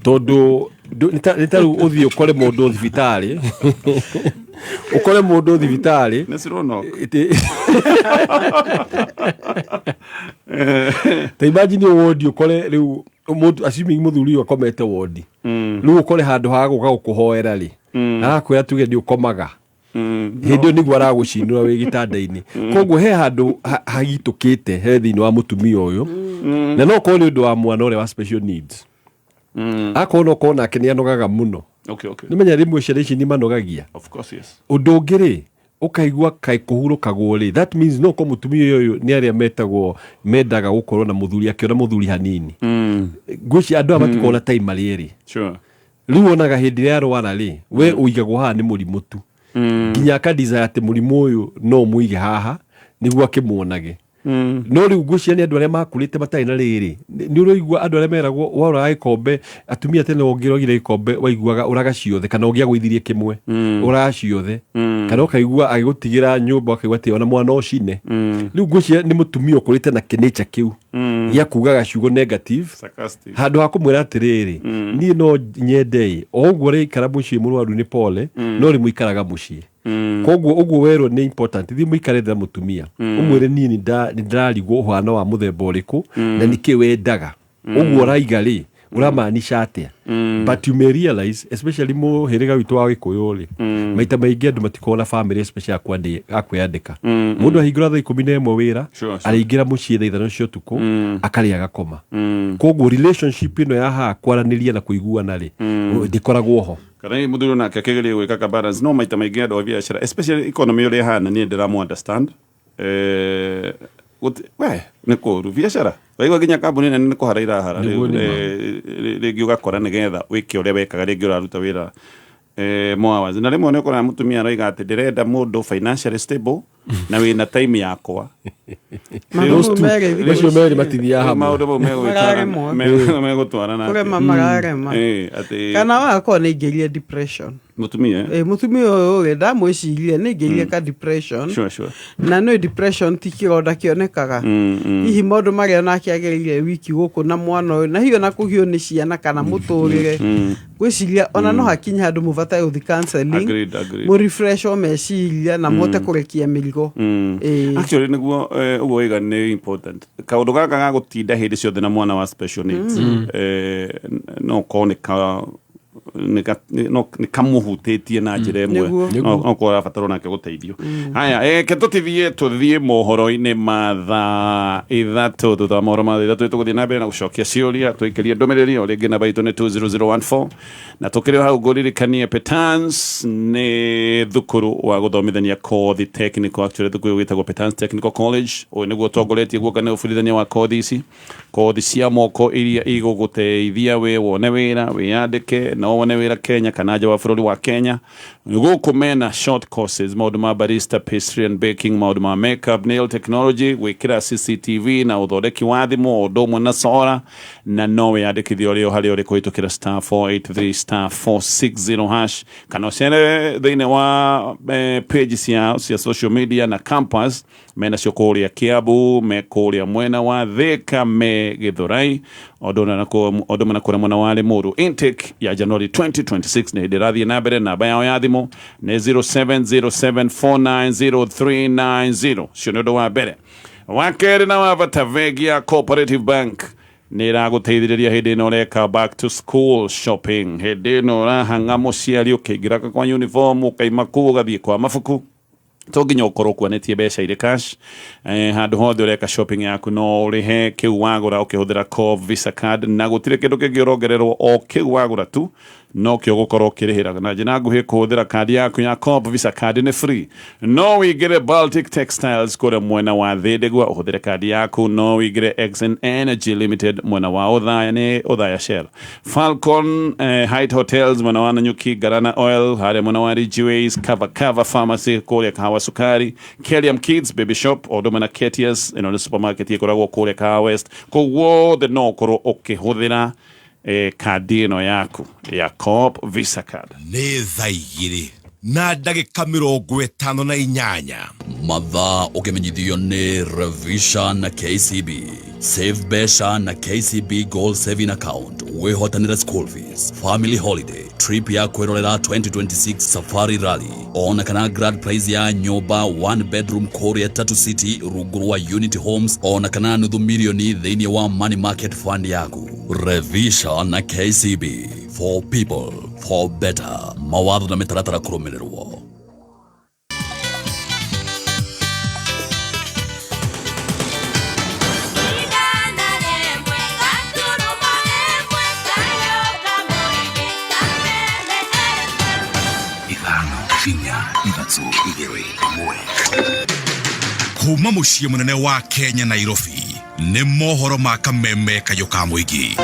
tondũ nĩ ta rĩu ũthiĩ ũkore mũndũ thibitarĩ, ũkore mũndũ thibitarĩ. Nĩ cironok. Ta imagine wodi, ũkore rĩu mũndũ, assuming mũthuri ũyũ akomete wodi, rĩu ũkore handũ ha gũka gũkũhoera rĩ, arakwĩra tuge nĩ ũkomaga, hĩndĩ ĩyo nĩguo aragũcinũra wĩ gĩtanda-inĩ. Koguo he handũ hagitũkĩte he thĩinĩ wa mũtumia ũyũ, na no korwo nĩ ũndũ wa mwana ũrĩa wa special needs, akorwo no korwo nake nĩ anogaga mũno. Nĩ menya rĩmwe ciana ici nĩ manogagia. Of course, yes. Ũndũ ũngĩ rĩ, ũkaigua kaĩ kũhurũkagwo rĩ, that means no korwo mũtumia ũyũ nĩ arĩa metagwo mendaga gũkorwo na mũthuri, akĩona mũthuri hanini. Ngwĩciria andũ aya matikorwo na time marĩ erĩ. Rĩu wonaga hĩndĩ ĩrĩa arwara rĩ, we ũigagwo haha nĩ mũrimũ tu, nginya akadesire atĩ mũrimũ ũyũ no ũmũige haha nĩguo akĩmuonage. No rĩu ngwĩciria nĩ andũ arĩa makũrĩte matarĩ na rĩrĩ, nĩ ũraigua andũ arĩa meragwo waũraga gĩkombe, atumia tene ũngĩrogire gĩkombe waiguaga ũraga ciothe, kana ũngĩagũithirie kĩmwe ũraga ciothe, kana ũkaigua agĩgũtigĩra nyũmba ũkaigua atĩ ona mwana ũcine. Rĩu ngwĩciria nĩ mũtumia ũkũrĩte na kĩnature kĩu gĩa kugaga ciugo negative Sarcastic. handũ ha kũmwĩra atĩrĩrĩ, niĩ no nyende o ũguo ũraikara mũciĩ mũrwaru nĩ pole, no rĩ mũikaraga mũciĩ. Koguo ũguo werwo nĩ important, thiĩ mũikare thĩ na mũtumia, ũmwĩre niĩ nĩ ndĩrarigwo ũhana wa mũthemba ũrĩkũ na nĩkĩ wendaga ũguo ũraiga rĩ, ũramaanisha atĩa? But you may realize, especially mũhĩrĩga witũ wa Gĩkũyũ rĩ, maita maingĩ andũ matikoragwo na family, especially a kwĩyandĩka. Mũndũ ahingũra thaa 11 wĩra, arĩingĩra mũciĩ thaa 5 cia ũtukũ, akarĩa, agakoma. Koguo relationship ĩno ya haha kwaranĩria na kũiguana rĩ, ndĩkoragwo ho. Kana hihi mũthuri onake akĩgeria gwĩka ka balance, no maita maingĩ andũ a biacara, especially economy ũrĩa ĩhana, niĩ ndĩramũ understand. We nĩ kũru biacara, waigua nginya kambuni nene nĩ kũhara irahara. Nĩguo nĩ ma. Rĩngĩ ũgakora nĩgetha wĩke ũrĩa wekaga, rĩngĩ ũraruta wĩra more hours, na rĩmwe nĩ ũkoraga mũtumia aroiga atĩ ndĩrenda mũndũ financially stable na wĩna time yakwa. Maũndũ merĩ thikũ Macio ici. merĩ matithiaga hamwe. Maũndũ mau Mararemwo. megũtwarana atĩa? Kũrema mararema. Atĩ kana wagakorwo nĩ aingĩrire depression. Mũtumia, eh? Ĩ, mũtumia ũyũ rĩ, ndamwĩcirie nĩ aingĩrire ka depression. Na nĩ depression ti kĩronda kĩonekaga. Hihi maũndũ marĩa onake agereire wiki gũkũ na mwana ũyũ, na hihi ona kũgio nĩ ciana kana mũtũrĩre, ngwĩciria ona no hakinye handũ mũbatae gũthi counseling. Agreed. Mũ refresh o meciria na mũhote kũrekia mĩrigo. Ĩĩ. Actually nĩguo, ũguo waiga nĩ important, kaũndũ gaka ga gũtinda hĩndĩ ciothe na mwana wa special needs, no ũkorwo nĩ ka Nĩ kamũhutĩtie na njĩra ĩmwe. Nĩguo. No korwo arabatarwo nake gũteithio. Haya, ke tũtithiĩ, tũthiĩ mohoro-inĩ ma thaa 3. Thutha wa mohoro ma thaa 3 tũgũthiĩ na mbere na gũcokia ciũria, tũikĩrie ndũmĩrĩri o rĩngĩ. Namba itũ nĩ 20014 na tũkĩrĩ o hau ngũririkanie Petans nĩ thukuru wa gũthomithania kothi technical. Actually, thukuru wĩtagwo Petans Technical College. Ũyũ nĩguo ũtongoretie guoka nĩ ũbundithania wa kothi ici, kothi cia moko iria igũgũteithia wĩ wone wĩra, wĩyandĩke na wone wĩra Kenya kana nja wa bũrũri wa Kenya. Gũkũ mena short courses, maũndũ ma barista, pastry and baking, maũndũ ma makeup, nail technology, gwĩkĩra CCTV na ũthondeki wa thimũ, o ũndũ ũmwe na solar. Na no wĩyandĩkithie ũrĩ o harĩa ũrĩ kũhĩtũkĩra *483*460# kana ũcere thĩinĩ wa page ciao cia social media. Na campus mena cio kũrĩa Kiambu, me kũrĩa mwena wa Thika, me Githurai, o ũndũ ũmwe na kũrĩa mwena wa Limuru. Intake ya January 2026 nĩ hĩndĩ ĩrathiĩ na mbere. Namba yao ya thimũ nĩ 0707490390. Cio nĩ ũndũ wa mbere. Wa kerĩ na wa bata, bengi ya Cooperative Bank nä ĩragũteithĩrĩria hĩndĩ ĩno ũreka back to school shopping, hĩndĩ ĩno ũrahang'a mũciari ũkĩingĩra kwa uniform, ũkaima kũu ũgathiĩ kwa mabuku, to nginya ũkorwo ũkuanĩtie mbeca irĩ cash. Handũ hothe ũreka shopping yaku no ũrĩhe kĩu wagũra ũkĩhũthĩra Co-op Visa card, na gũtirĩ kĩndũ kĩngĩ ũrongererwo, o kĩu wagũra tu no kĩo gũkorwo ũkĩrĩhĩra. Na njĩra nguhĩ, kũhũthĩra kandi yaku ya Co-op Visa card nĩ free. No wĩingĩre Baltic Textiles kũrĩa mwena wa Thĩndĩgua ũhũthĩre kandi yaku, no wĩingĩre Exxon Energy Limited mwena wa Othaya, nĩ Othaya Shell, Falcon Height Hotels mwena wa Nanyuki, Garana Oil harĩa mwena wa Ridgeways, Cover Cover Pharmacy kũrĩa Kahawa Sukari, Kelium Kids Baby Shop, o ũndũ ũmwe na Ketias, ĩno nĩ supermarket ĩkoragwo kũrĩa Kahawa West. Kũu guothe no ũkorwo ũkĩhũthĩra kandi ĩno yaku ya Co-op Visa card. Nĩ thaa 2 na ndagĩka 58. Mathaa ũkĩmenyithio nĩ Revisha na KCB. Save mbeca na KCB Goal Saving Account, wĩhotanĩre school fees, family holiday, trip ya kwĩrorera 2026 Safari Rally, ona kana grand prize ya nyũmba one bedroom kũrĩa Tatu City rungu rwa Unity Homes, ona kana nuthu milioni thĩinĩ wa money market fund yaku. Revisha na KCB, for people, for better. Mawatho na mĩtaratara kũrũmĩrĩrwo. 5 4 3 2 1. Kuma mũciĩ mũnene wa Kenya, Nairobi, nĩ mohoro ma Kameme Kayũ ka Mũingĩ.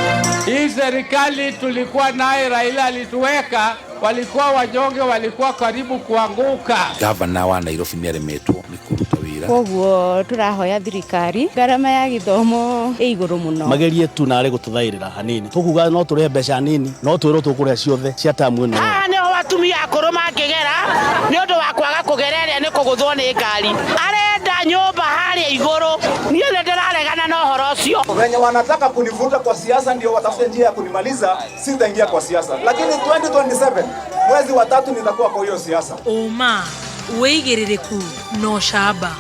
Hii serikali tulikuwa naye, Raila alituweka, walikuwa wanyonge, walikuwa karibu kuanguka. Gavana wa Nairobi nĩ aremetwo nĩ kũruta wĩra. Koguo tũrahoya thirikari, ngarama ya gĩthomo ĩ igũrũ mũno. Magerie tu narĩ gũtũthaĩrĩra hanini, tũkuga no tũrĩhe mbeca nini, no twĩrwo tũkũrĩha ciothe cia tamu ĩno. Haha nĩho atumia akũrũ mangĩgera nĩ ũndũ wa kwaga kũgera ĩrĩa nĩ kũgũthwo nĩ ngari, arenda nyũmba harĩa igũrũ. Niĩ nĩ ndĩraregana na ũhoro ũcio. Wenye wanataka kunivuta kwa siasa ndio watafute njia ya kunimaliza, sitaingia kwa siasa, lakini 2027 mwezi wa tatu nitakuwa kwa hiyo siasa. Ũma, wĩigĩrĩrĩku na ũcamba.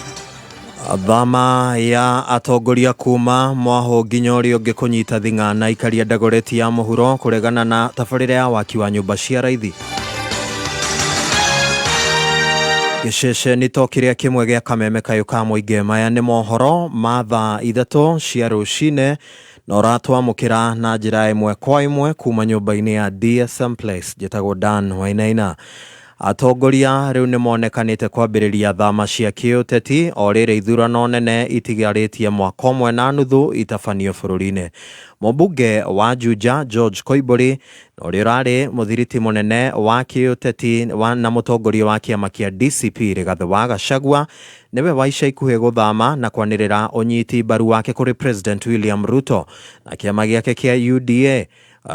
Thama ya atongoria kuma mwaho nginya ũrĩa ũngĩ kũnyita thing'a na ikaria Dagoretti ya mũhuro kũregana na tabarĩra ya waki wa nyũmba cia raithi. Gĩceceni to kĩrĩa kĩmwe gĩa Kameme Kayũ ka Mũingĩ. Maya nĩ mohoro ma thaa 3 cia rũcinĩ na ũratwamũkĩra na njĩra ĩmwe kwa ĩmwe kuma nyũmba-inĩ ya DSM Place. Njĩtagwo Dan Wainaina. Atongoria rĩu nĩ monekanĩte kwambĩrĩria thama cia kĩũteti o rĩrĩ ithurano nene itigarĩtie mwaka ũmwe na nuthu itabanio bũrũri-inĩ. Mũmbunge wa Juja George Koimbũri na ũrĩa ũrarĩ mũthiriti mũnene wa kĩũteti na mũtongoria wa kĩama kĩa DCP Rigathĩ wa Gachagua nĩwe wa ica ikuhĩ gũthama na kwanĩrĩra ũnyiti mbaru wake kũrĩ President William Ruto na kĩama gĩake kĩa UDA.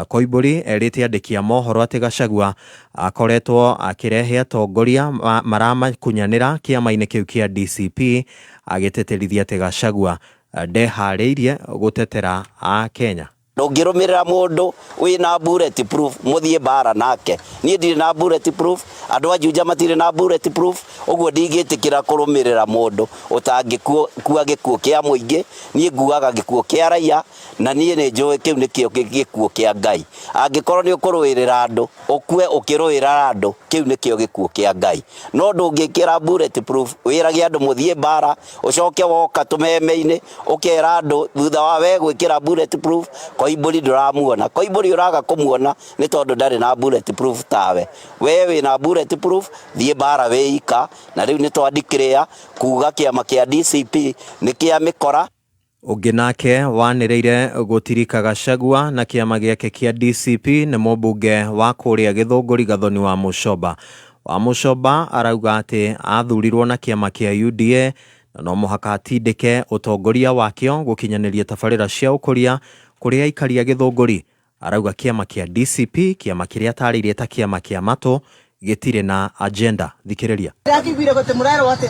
Koimbũri erĩte andĩki a mohoro atĩ Gachagua akoretwo akĩrehe atongoria maramakunyanĩra kĩama-inĩ kĩu kĩa DCP, agĩtĩtĩrithia atĩ Gachagua ndeharĩirie gũtetera a Kenya. Ndũngĩrũmĩrĩra mũndũ wĩna bullet proof mũthiĩ mbara nake. Niĩ ndirĩ na bullet proof, andũ a Juja matirĩ na bullet proof, ũguo ndingĩtĩkĩra kũrũmĩrĩra mũndũ ũtangĩkua gĩkuũ kĩa mũingĩ. Niĩ nguaga gĩkuũ kĩa raia na niĩ nĩ njũĩ kĩu nĩkĩo gĩkuũ kĩa Ngai. Angĩkorwo nĩ ũkũrũĩrĩra andũ, ũkue ũkĩrũĩra andũ, kĩu nĩkĩo gĩkuũ kĩa Ngai. No ndũngĩkĩra bullet proof wĩrage andũ mũthiĩ mbara, ũcoke woka tũmeme-inĩ ũkera andũ thutha wa we gwĩkĩra bullet proof Koimbũri ndũramuona. Koimbũri ũraga kũmuona nĩ tondũ ndarĩ na bullet proof tawe. We wĩna bullet proof, thiĩ mbara wĩika, na rĩu nĩ twa declare kuga kĩama kĩa DCP nĩ kĩa mĩkora. Ũngĩ nake wanĩrĩire gũtirika Gachagua na kĩama gĩake kĩa DCP nĩ mũmbunge wa kũrĩa Gĩthũngũri Gathoni wa Mũcoba. Wa Mũcoba arauga atĩ athurirwo na kĩama kĩa UDA na no mũhaka atindĩke ũtongoria wakĩo gũkinyanĩria tabarĩra cia ũkũria kũrĩ aikari a Gĩthũngũri. Arauga kĩama kĩa DCP, kĩama kĩrĩa atarĩirie ta kĩama kĩa matũ, gĩtirĩ na agenda. Thikĩrĩria. Ndakĩiguire gũtĩ mũrerwo atĩ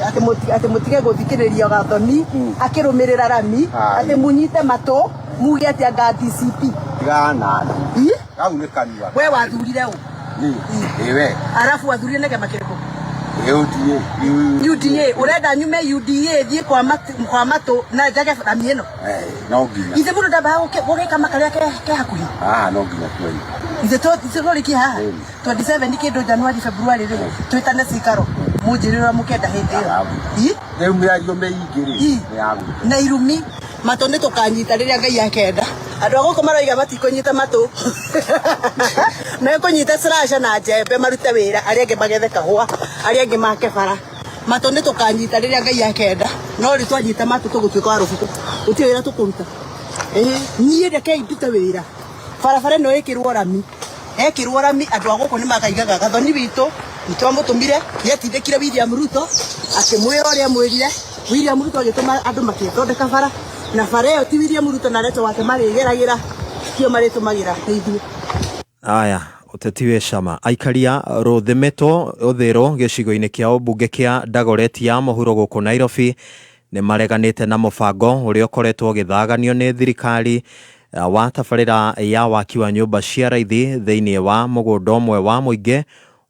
atĩ mũtige gũthikĩrĩria Gathoni akĩrũmĩrĩra rami atĩ mũnyite matũ muge atĩ anga DCP. Tigana. Kau nĩ kanua. We wathurire ũ? Niĩ. Ĩ we. Arabu wathurire na kĩama kĩrĩkũ? UDA. UDA. Ũrenda nyume UDA thiĩ kwa matũ kwa matũ na njage rami ĩno? No nginya. Ithe mũndũ ndambaga gũgĩkama karĩa ke hakuhĩ? Haha no nginya tuoime. Ithe tũrĩkie haha? 27 kĩndũ January February rĩ twĩtane cikaro mũnjĩre ũrĩa mũkenda hĩndĩ ĩyo. Rĩu mĩario mĩingĩ rĩ nĩ ya gwĩka. Na irumi matũ nĩ tũkanyita rĩrĩa Ngai akenda. Andũ a gũkũ maroiga matikũnyita matũ. Mekũnyita slasher na njembe marute wĩra, arĩa angĩ magethe kahũa, arĩa angĩ make bara. Matũ nĩ tũkanyita rĩrĩa Ngai akenda. No rĩu twanyita matũ tũgũtuĩka wa rũbukũ. Gũtirĩ wĩra tũkũruta. Niĩ rekei ndute wĩra. Barabara ĩno ĩkĩrwo rami. Ekĩrwo rami andũ a gũkũ nĩ makaigaga Gathoni witũ nĩ twamũtũmire, nĩatindĩkire William Ruto akĩmwĩra ũrĩa amwĩrire. William Ruto agĩtũma andũ makĩthondeka bara, na bara ĩyo ti William Ruto na Recho wake marĩgeragĩra, tio marĩtũmagĩra nĩ ithuĩ. Aya, ũteti wĩ cama. Aikaria Rũthĩmĩtwo Ũthĩrũ gĩcigo-inĩ kĩa ũmbunge kĩa Dagoretti ya mũhuro gũkũ Nairobi nĩ mareganĩte na mũbango ũrĩa ũkoretwo ũgĩthaganio nĩ thirikari wa tabarĩra ya waki wa nyũmba cia raithi thĩinĩ wa mũgũnda ũmwe wa mũingĩ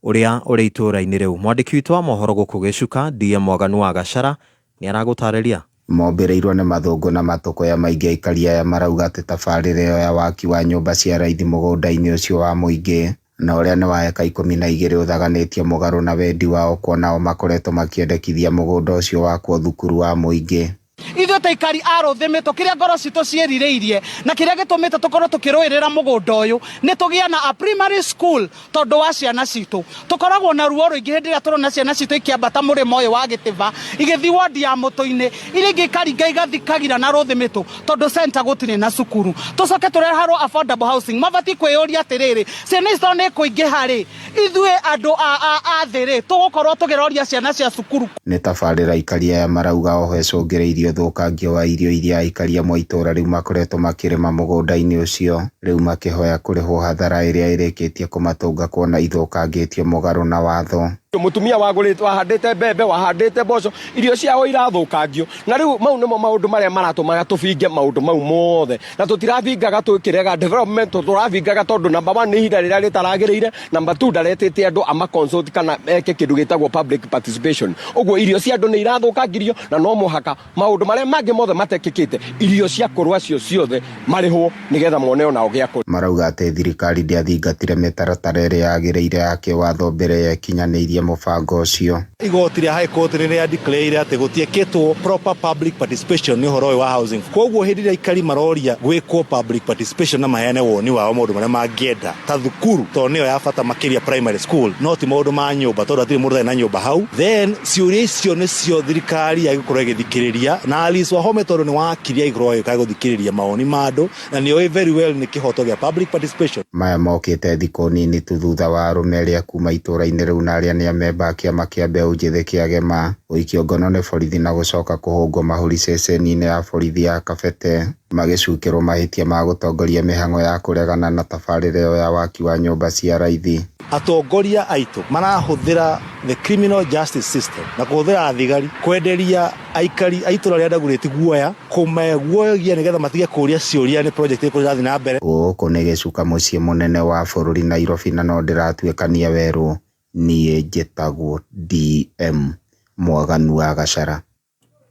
ũrĩa ũrĩ itũũra-inĩ rĩu. Mwandĩki witũ wa mohoro gũkũ Gĩcuka DM Mwaganu wa Gacara nĩ aragũtarĩria. Mombĩrĩirwo nĩ mathũngũ na matũkũya maingĩ aikari aya marauga atĩ tabarĩra ĩyo ya waki wa nyũmba cia raithi mũgũnda-inĩ ũcio wa mũingĩ na ũrĩa nĩ wa eka 12 ũthaganĩtio mũgarũ na wendi wao kuona o makoretwo makĩendekithia mũgũnda ũcio wakwo thukuru wa mũingĩ. Ithuĩ ta aikari a Rũthĩmĩtũ kĩrĩa ngoro citũ ciĩrirĩirie na kĩrĩa gĩtũmĩte tũkorwo tũkĩrũĩrĩra mũgũnda ũyũ nĩ tũgĩe na a primary school tondũ wa ciana citũ. Tũkoragwo na ruo rũingĩ hĩndĩ ĩrĩa tũrona ciana citũ ikĩambata mũrĩmo ũyũ wa Gĩtĩba igĩthiĩ wodi ya Mũtũ-inĩ, iria ingĩ ikaringa igathiĩ Kagira na Rũthĩmĩtũ tondũ center gũtirĩ na cukuru. Tũcoke tũreherwo affordable housing. Mabatiĩ kwĩyũria atĩrĩrĩ, ciana ici tondũ nĩ kũingĩha rĩ, ithuĩ andũ a thĩ rĩ, tũgũkorwo tũkĩroria ciana cia cukuru. Nĩ tabarĩra aikari aya marauga oho ĩcũngĩrĩirie ũthũkangio wa irio iria aikari amwe a itũũra rĩu makoretwo makĩrĩma mũgũnda-inĩ ũcio, rĩu makĩhoya kũrĩhwo hathara ĩrĩa ĩrĩkĩtie kũmatũnga kuona ithũkangĩtio mũgarũ na watho. Mũtumia wagũrĩte wahandĩte mbembe wahandĩte mboco irio ciao irathũkangio na rĩu mau nĩmo maũndũ marĩa maratũmaga tũbinge maũndũ mau mothe na tũtirabingaga twĩkĩrega development tũrabingaga tondũ number 1 nĩ ihinda rĩrĩa rĩtaragĩrĩire, number 2 ndaretĩte andũ ama consult kana eke kĩndũ gĩtagwo public participation. Ũguo irio cia andũ nĩ irathũkangirio na no mũhaka maũndũ marĩa mangĩ mothe matekĩkĩte irio cia kũrũa cio ciothe marĩhwo nĩgetha mone onao gĩa kũrĩa. Marauga atĩ thirikari ndĩathingatire mĩtaratara ĩrĩa yagĩrĩire ya kĩwatho mbere ya ĩkinyanĩirie mũbango ũcio. Igoti rĩa High Court nĩ rĩa declare atĩ gũtiĩkĩtwo proper public participation nĩ ũhoro ũyũ wa housing. Koguo hĩndĩ ĩrĩa aikari maroria gwĩkwo public participation na maheane woni wao maũndũ marĩa mangĩenda ta thukuru tondũ nĩyo ya bata makĩria primary school, no ti maũndũ ma nyũmba tondũ hatirĩ mũndũ ũtarĩ na nyũmba hau. Then ciũria icio nĩcio thirikari yagĩkorwo ĩgĩthikĩrĩria na Alice Wahome tondũ nĩ wakiri agĩkorwo agĩũka gũthikĩrĩria mawoni ma andũ na nĩoĩ very well nĩ kĩhoto gĩa public participation. Maya mokĩte thikũ nini tu thutha wa arũme arĩa kuma itũũra-inĩ rĩu na arĩa nĩ amemba a kĩama kĩa mbeũ Mbeũ Njĩthĩ Kĩagema gũikio ngono nĩ borithi na gũcoka kũhũngwo mahũri ceceni-inĩ ya borithi ya Kabete magĩcukĩrwo mahĩtia ma gũtongoria mĩhang'o ya kũregana na tabarĩra ĩyo ya waki wa nyũmba cia raithi. Atongoria aitũ marahũthĩra the criminal justice system na kũhũthĩra thigari kwenderia aikari a itũra rĩa Dagoretti guoya, kũmeguoyogia nĩgetha matige kũria ciũria nĩ project ĩrĩkũ ĩrathiĩ na mbere. Gũkũ nĩ gĩcuka mũciĩ mũnene wa bũrũri Nairobi na no ndĩratuĩkania werũ, niĩ njĩtagwo DM Mwaganu wa Gachara.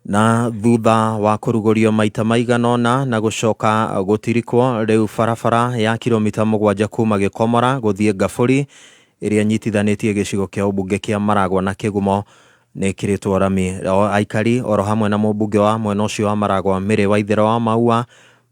Na thutha wa kũrugũrio maita maigana ũna na gũcoka gũtirikwo, rĩu barabara ya kilomita 7 kuma Gĩkomora gũthiĩ Ngabũri ĩrĩa nyitithanĩtie gĩcigo kĩa ũmbunge kĩa Maragwa na Kĩgumo nĩ ĩkĩrĩtwo rami. Aikari oro hamwe na mũmbunge wa mwena ũcio wa Maragwa Mĩrĩ Waithera wa Maua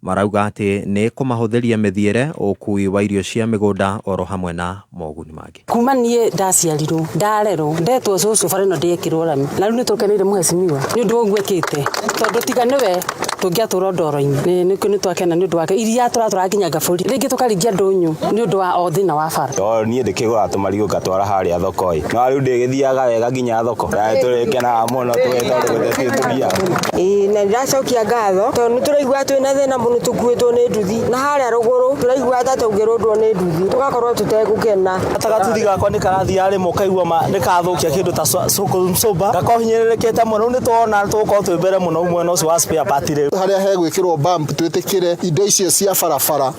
marauga atĩ nĩ kũmahũthĩria mĩthiĩre, ũkui wa irio cia mĩgũnda oro hamwe na moguni mangĩ. Kuma niĩ ndaciarirwo, ndarerwo, ndetwo cũcũ bara ĩno ndĩekĩrwo rami, na rĩu nĩ tũkeneire mũhecimiwa nĩ ũndũ wa ũguo ekĩte, tondũ tiga nĩwe tũngĩatũra ndoro-inĩ. Nĩkĩo nĩ twakena nĩ ũndũ wake. Iria tũratwara nginya Ngabũri, rĩngĩ tũkaringia ndũnyũ nĩ ũndũ wa o thĩna wa bara. O niĩ ndĩkĩgũraga tũmarigũ ngatwara harĩa thoko ĩ, no rĩu ndĩgĩthiaga wega nginya thoko, na nĩtũrĩkenaga mũno tondũ gũtirĩ tũgiaga. Ĩĩ na ndĩracokia ngatho tondũ nĩ tũraigua twĩna thĩna mũno tũkuĩtwo nĩ nduthi, na harĩa rũgũrũ tũraigua ta tũngĩrũndwo nĩ nduthi tũgakorwo tũtegũkena. Gatuthi gakwa nĩ karathiaga rĩmwe ũkaigua nĩ kathũkia kĩndũ ta sũkũ gakorwo hinyĩrĩrĩkĩte mũno. Rĩu nĩ tuona tũgũkorwo twĩ mbere mũno mwena ũcio wa spare part rĩu. Harĩa hegwĩkĩrwo bump twĩtĩkĩre indo icio cia barabara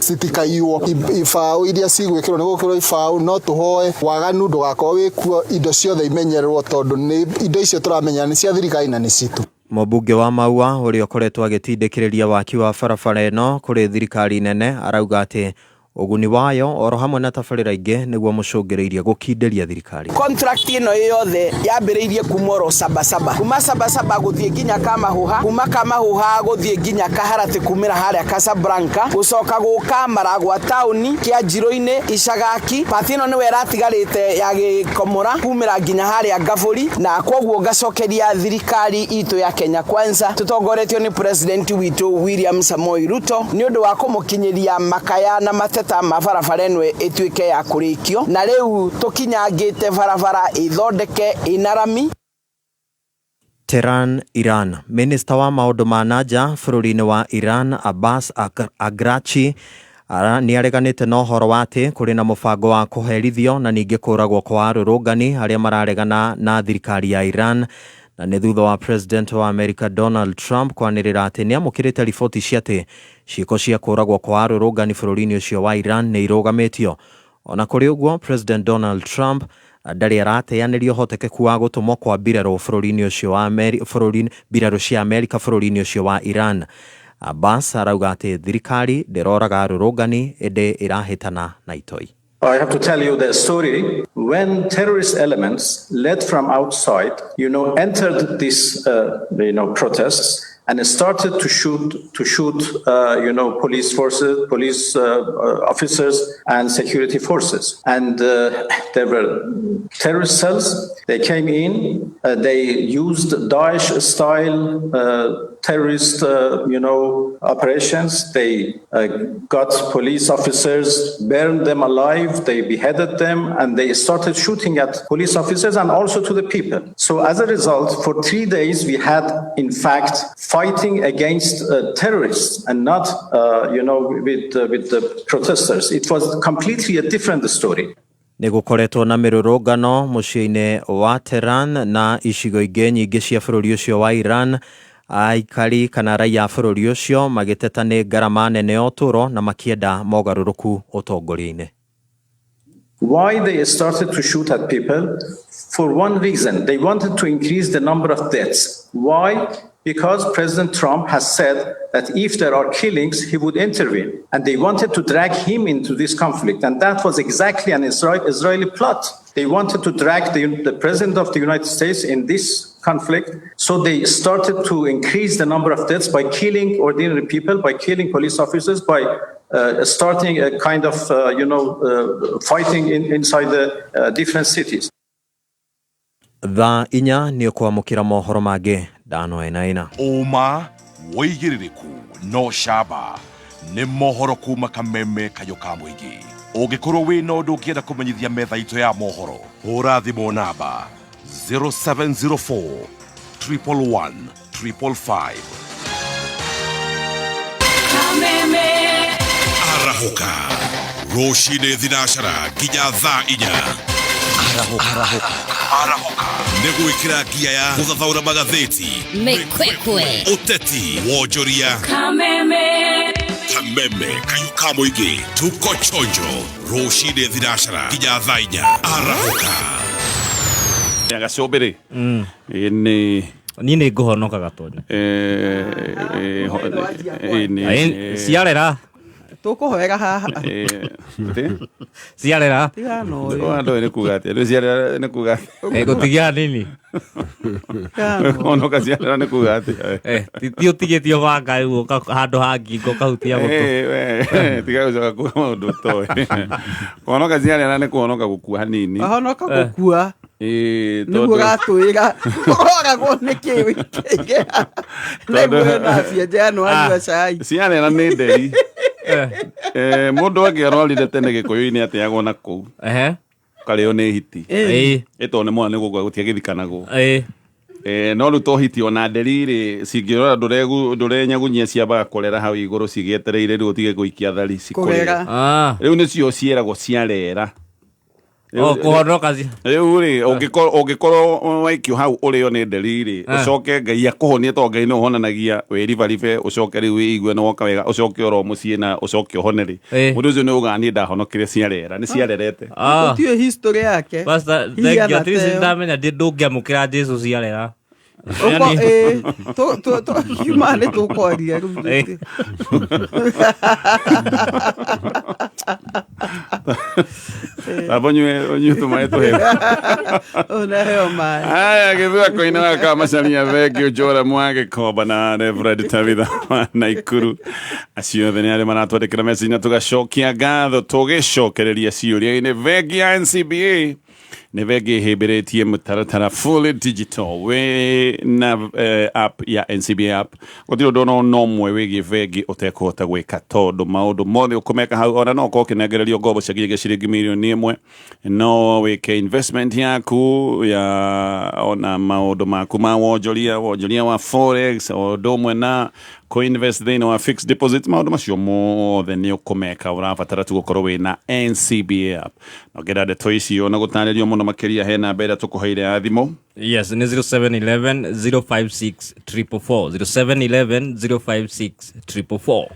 itikaiywo, ibaũ iria cigwĩkĩrwo nĩ gũkĩrwo ibaũ, no tũhoe waganu ndũgakorwo wĩkuo, indo ciothe imenyererwo tondũ nĩ indo icio tũramenya nĩ cia thirikari na nĩ citũ. Mũmbunge wa Maua ũrĩa ũkoretwo agĩtindĩkĩrĩria waki wa barabara ĩno kũrĩ thirikari nene arauga atĩ ũguni wayo oro hamwe na tabarĩra ingĩ nĩguo mũcũngĩrĩirie gũkindĩria thirikari. Contract ĩno yothe yambĩrĩirie kuma oro Sabasaba, kuma Sabasaba gũthiĩ nginya Kamahuha, kuma Kamahuha gũthiĩ nginya Kaharatĩ, kumĩra harĩa Casablanca, gũcoka gũka Maragwa taũni, Kĩanjirũ-inĩ, Icagaki. Pati ĩno nĩwe ĩratigarĩte ya Gĩkomora kumĩra nginya harĩa Ngabũri, na koguo ngacokeria thirikari itũ ya Kenya Kwanza tũtongoretio nĩ president witũ William Samoei Ruto nĩ ũndũ wa kũmũkinyĩria makaya na mateta ma barabara ĩno ĩtuĩke ya kũrĩkio, na rĩu tũkinyangĩte barabara ĩthondeke ĩna rami. Tehran, Iran. Minista wa maũndũ ma nanja bũrũri-inĩ wa Iran Abbas Araghchi nĩ areganĩte na ũhoro wa atĩ kũrĩ na mũbango wa kũherithio na ningĩ kũragwo kwa arũrũngani arĩa mararegana na thirikari ya Iran, na nĩ thutha wa President wa America Donald Trump kwanĩrĩra atĩ nĩ amũkĩrĩte riboti cia atĩ ciĩko cia kũragwo kwa arũrũngani bũrũri-inĩ ũcio wa Iran nĩ irũgamĩtio. Ona kũrĩ ũguo, President Donald Trump ndarĩ arateanĩria ũhotekeku wa gũtũmwo kwa mbirarũ bũrũri-inĩ ũcio wa bũrũri mbirarũ cia Amerika bũrũri-inĩ ũcio wa Iran. Abbas arauga atĩ thirikari ndĩroraga arũrũngani ĩndĩ ĩrahĩtana na itoi. I have to tell you the story. When terrorist elements led from outside, entered these, protests and started to shoot police forces, police officers and security forces. And there were terrorist cells. They came in. They used Daesh-style terrorist, operations. They got police officers, burned them alive. They beheaded them, and they started shooting at police officers and also to the people. So as a result, for 3 days we had, in fact, fighting against terrorists and not, with the protesters. It was completely a different story. Nĩ gũkoretwo na mĩrũrũngano mũciĩ-inĩ wa Tehran na icigo ingĩ nyingĩ cia bũrũri ũcio wa Iran, aikari kana raia a bũrũri ũcio magĩteta nĩ ngarama nene ya ũtũũro na makĩenda mogarũrũku ũtongoria-inĩ. Why they started to shoot at people? For one reason, they wanted to increase the number of deaths. Why? Because President Trump has said that if there are killings, he would intervene. And they wanted to drag him into this conflict. And that was exactly an Israeli plot. They wanted to drag the President of the United States in this conflict. So they started to increase the number of deaths by killing ordinary people, by killing police officers, by starting a kind of, fighting inside the different cities. Thaa 4 nĩ ũkwamũkĩra mohoro mangĩ ndano ĩna. Ũma, wĩigĩrĩrĩku no camba nĩ mohoro kuma Kameme Kayũ ka Mũingĩ. Ũngĩkorwo wĩna ũndũ ũngĩenda kũmenyithia metha itũ ya mohoro, hũra thimũ namba 0704 111 555. Arahũka rũcinĩ thinacara nginya thaa inya. Arahũka nĩ gwĩkĩra ngia ya gũthathaũra magathĩti, Mĩkwekwe. Ũteti, wonjoria. Kameme. Kameme kayũ ka mũingĩ, tuko chonjo rũcinĩ thinacara nginya thaa inya. Arahũka. Gacũmbĩrĩ ĩ nĩ niĩ nĩ ngũhonoka gatonya. Nĩ Ciarera. Tũkũhoera haha. Ciarera. Tigana na ũyũ. Andũ nĩ kuga atĩa rĩu? Ciarera nĩ kuga atĩa? Gũtigia nini. Kũhonoka ciarera nĩ kuga atĩa? Ti ũtigĩtio banga rĩu handũ ha ngingo ũkahutia gũtũ. We, tiga gũcoka kuga maũndũ ũtoĩ. Kũhonoka ciarera nĩ kũhonoka gũkua hanini. Ahonoka gũkua. Ĩĩ, nĩguo tondũ- gatwĩra ũroragwo nĩkĩ wĩkĩire nĩguo ndacienjea nĩwanyua cai. Ciarera nĩ nderi. Mũndũ angĩarwarire tene gĩkũyũ-inĩ ateagwo na kũu karĩo nĩ hiti. Ĩĩ. Ĩtondũ nĩ mwana nĩ gũkua gũtiagĩthikanagwo. Ĩĩ. No rĩu to hiti ona nderi rĩ cingĩrora ndũrenyagunyia ciambaga kũrera hau igũrũ cigĩetereire rĩu ũtige gũikia thari cikũrĩre. Kũrera. Rĩu nĩcio ciĩragwo ciarera. O, kũhonoka Rĩu rĩ ũngĩkorwo waikio hau ũrĩo nĩ nderi rĩ, ũcoke Ngai akũhonie tondũ Ngai nĩ ũhonanagia wĩribaribe, ũcoke rĩu wĩigue nĩ woka wega, ũcoke oro mũciĩ na ũcoke ũhone rĩ, mũndũ ũcio nĩ ugaga niĩ ndahonokire ciarera, nĩ ciarerete. Tũtiũĩ history yake. Pastor, Hihi thank you. At least anateo. ndamenya ndũngĩamũkĩra Jesu ciarera. Ũko- Yani- ĩĩ, kiuma nĩ tũkwaria rĩu. Tamba ũnyue tũmaĩ tũhehu. Ũnaheo maĩ. Aya, gĩthako-inĩ wa Kamacaria, thengiũ Joram wa Gĩkomba na Reverend Tabitha wa Naikuru, acio othe nĩ arĩa maratwandĩkĩra message na tũgacokia ngatho. Tũgĩcokereria ciũria-inĩ, bengi ya NCBA nĩ bengi ĩhĩmbĩrĩtie mũtaratara fully digital wĩ na app ya NCBA app. Gũtirĩ ũndũ ona no ũmwe wĩgiĩ bengi ũtekũhota gwĩka tondũ maũndũ mothe ũkũmeka hau. Ona no ũkorwo ũkĩnengererio ngombo cia nginyagia ciringi mirioni 1, no wĩke investment yaku ya ona maũndũ maku ma wonjoria, wonjoria wa forex, o ũndũ ũmwe na kũinvest thĩinĩ wa fixed deposit. Maũndũ macio mothe nĩ ũkũmeka, ũrabatara tu gũkorwo wĩna NCBA app. Na ũngĩenda ndeto icio na gũtarĩrio mũno makĩria, he namba ĩrĩa tũkũheire ya thimũ. Yes, nĩ 0711 056 444, 0711 056 444.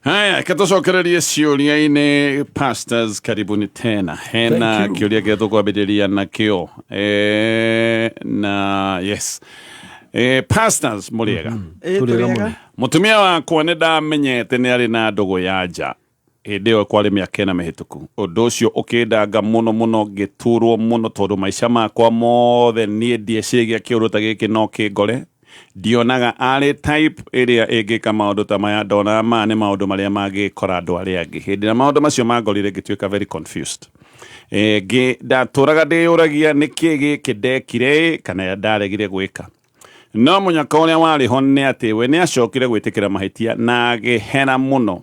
Haya, reke tũcokererie ciũria-inĩ. Pastors, karibuni tena. Hena Thank you. kĩũria kĩrĩa tũkwambĩrĩria nakĩo. Na yes, pastors, mũrĩega? Ĩĩ, Tũrĩega tũrĩega. Mũno. Mũtumia wakwa nĩ ndamenyete nĩ arĩ na ndũgũ ya nja hĩndĩ ĩyo kwarĩ mĩaka 4 mĩhĩtũku. Ũndũ ũcio ũkĩndanga mũno mũno, ngĩturwo mũno tondũ maica makwa mothe niĩ ndieciragia kĩũndũ ta gĩkĩ no kĩngore. Ndionaga arĩ type ĩrĩa ĩngĩka maũndũ ta maya, ndonaga maya nĩ maũndũ marĩa mangĩkora andũ arĩa angĩ. Hĩndĩ ĩrĩa maũndũ macio mangorire, ngĩtuĩka very confused. Ndatũraga ndĩyũragia nĩkĩ gĩkĩ ndekire kana ndaregire gwĩka. No mũnyaka ũrĩa warĩ ho nĩ atĩ we nĩ acokire gwĩtĩkĩra mahĩtia na agĩhera mũno.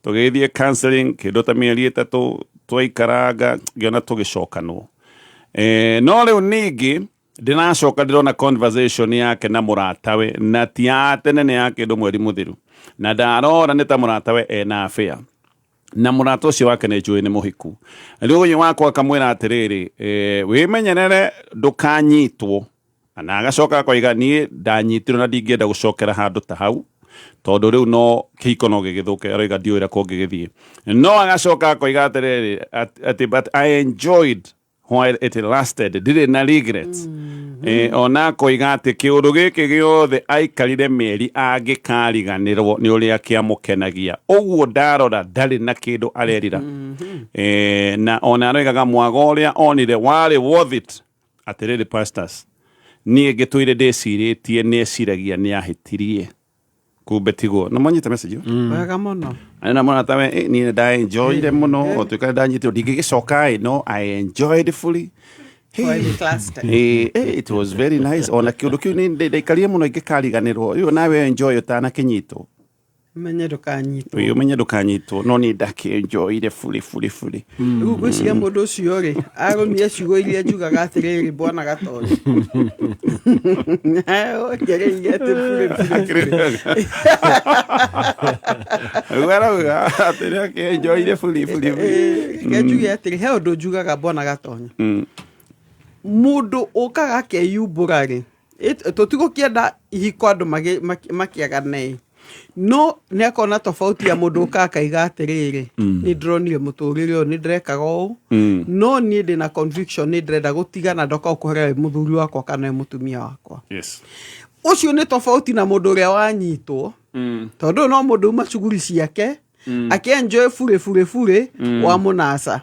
Tũgĩthiĩ counseling kĩndũ ta mĩeri 3, twaikaranga ngĩona tũgĩcokanwo. No rĩu ningĩ ndĩracoka ndĩrona conversation yake na mũratawe, na ti ya tene, nĩ ya kĩndũ mweri mũthiru, na ndarora nĩ ta mũratawe ena affair na mũrata ũcio wake nĩ njũĩ nĩ mũhiku. Rĩu ũyũ wakwa akamwĩra atĩrĩrĩ, wĩmenyerere ndũkanyitwo, na agacoka akoiga niĩ ndanyitirwo na ndingĩenda gũcokera handũ ta hau tondũ rĩu no kĩhiko no gĩgĩthũke. Aroiga ndiũĩ ũrĩa kũngĩgĩthiĩ, no agacoka akoiga atĩrĩrĩ atĩ but I enjoyed while it lasted, ndirĩ na regrets. Ona akoiga atĩ kĩũndũ gĩkĩ gĩothe aikarire mĩeri angĩkariganĩrwo nĩ ũrĩa kĩamũkenagia. Ũguo ndarora ndarĩ na kĩndũ arerira. Na ona aroigaga mwago ũrĩa onire warĩ worth it. Atĩrĩrĩ pastors, niĩ ngĩtũire ndĩcirĩtie nĩ eciragia nĩ ahĩtirie, kumbe tiguo. Na mwanyita message ĩyo? Wega mũno. Na mũratawe, niĩ nĩ ndaenjoyire mũno o tuĩka ndanyitwo ndingĩgĩcoka ĩ, no I enjoyed fully. While it lasted. It was very nice. Ona kĩũndũ kĩu nĩ ndaikarire mũno ingĩkariganĩrwo. Rĩu nawe enjoy ũtanakĩnyitwo. Menye ndũkanyitwo. Ĩĩ, ũmenye ndũkanyitwo no niĩ ndakĩenjoire buri buri buri. Rĩu ngwĩciria mũndũ ũcio rĩ arũmie ciugo iria njugaga atĩrĩrĩ bwana Gatonye. Ongereire atĩ bure bure bure. Rĩu arauga atĩ nĩakĩenjoire buri buri buri. Reke njuge atĩrĩ he ũndũ njugaga bwana Gatonye. Mũndũ ũkaga akeyumbũra rĩ tũtigũkĩenda ihiko andũ makĩagane no nĩ akona tofauti ya mũndũ ũkaga akaiga atĩrĩrĩ nĩ ndĩronire mũtũrĩre ũyũ nĩ ndĩrekaga ũũ no niĩ ndĩna conviction nĩ ndĩrenda gũtigana ndoka gũkũhera wĩ mũthuri wakwa kana wĩ mũtumia wakwa. Yes. Ũcio nĩ tofauti na mũndũ ũrĩa wanyitwo tondũ ũyũ no mũndũ uma cuguri ciake akĩenjoy bure bure bure wa mũnaca.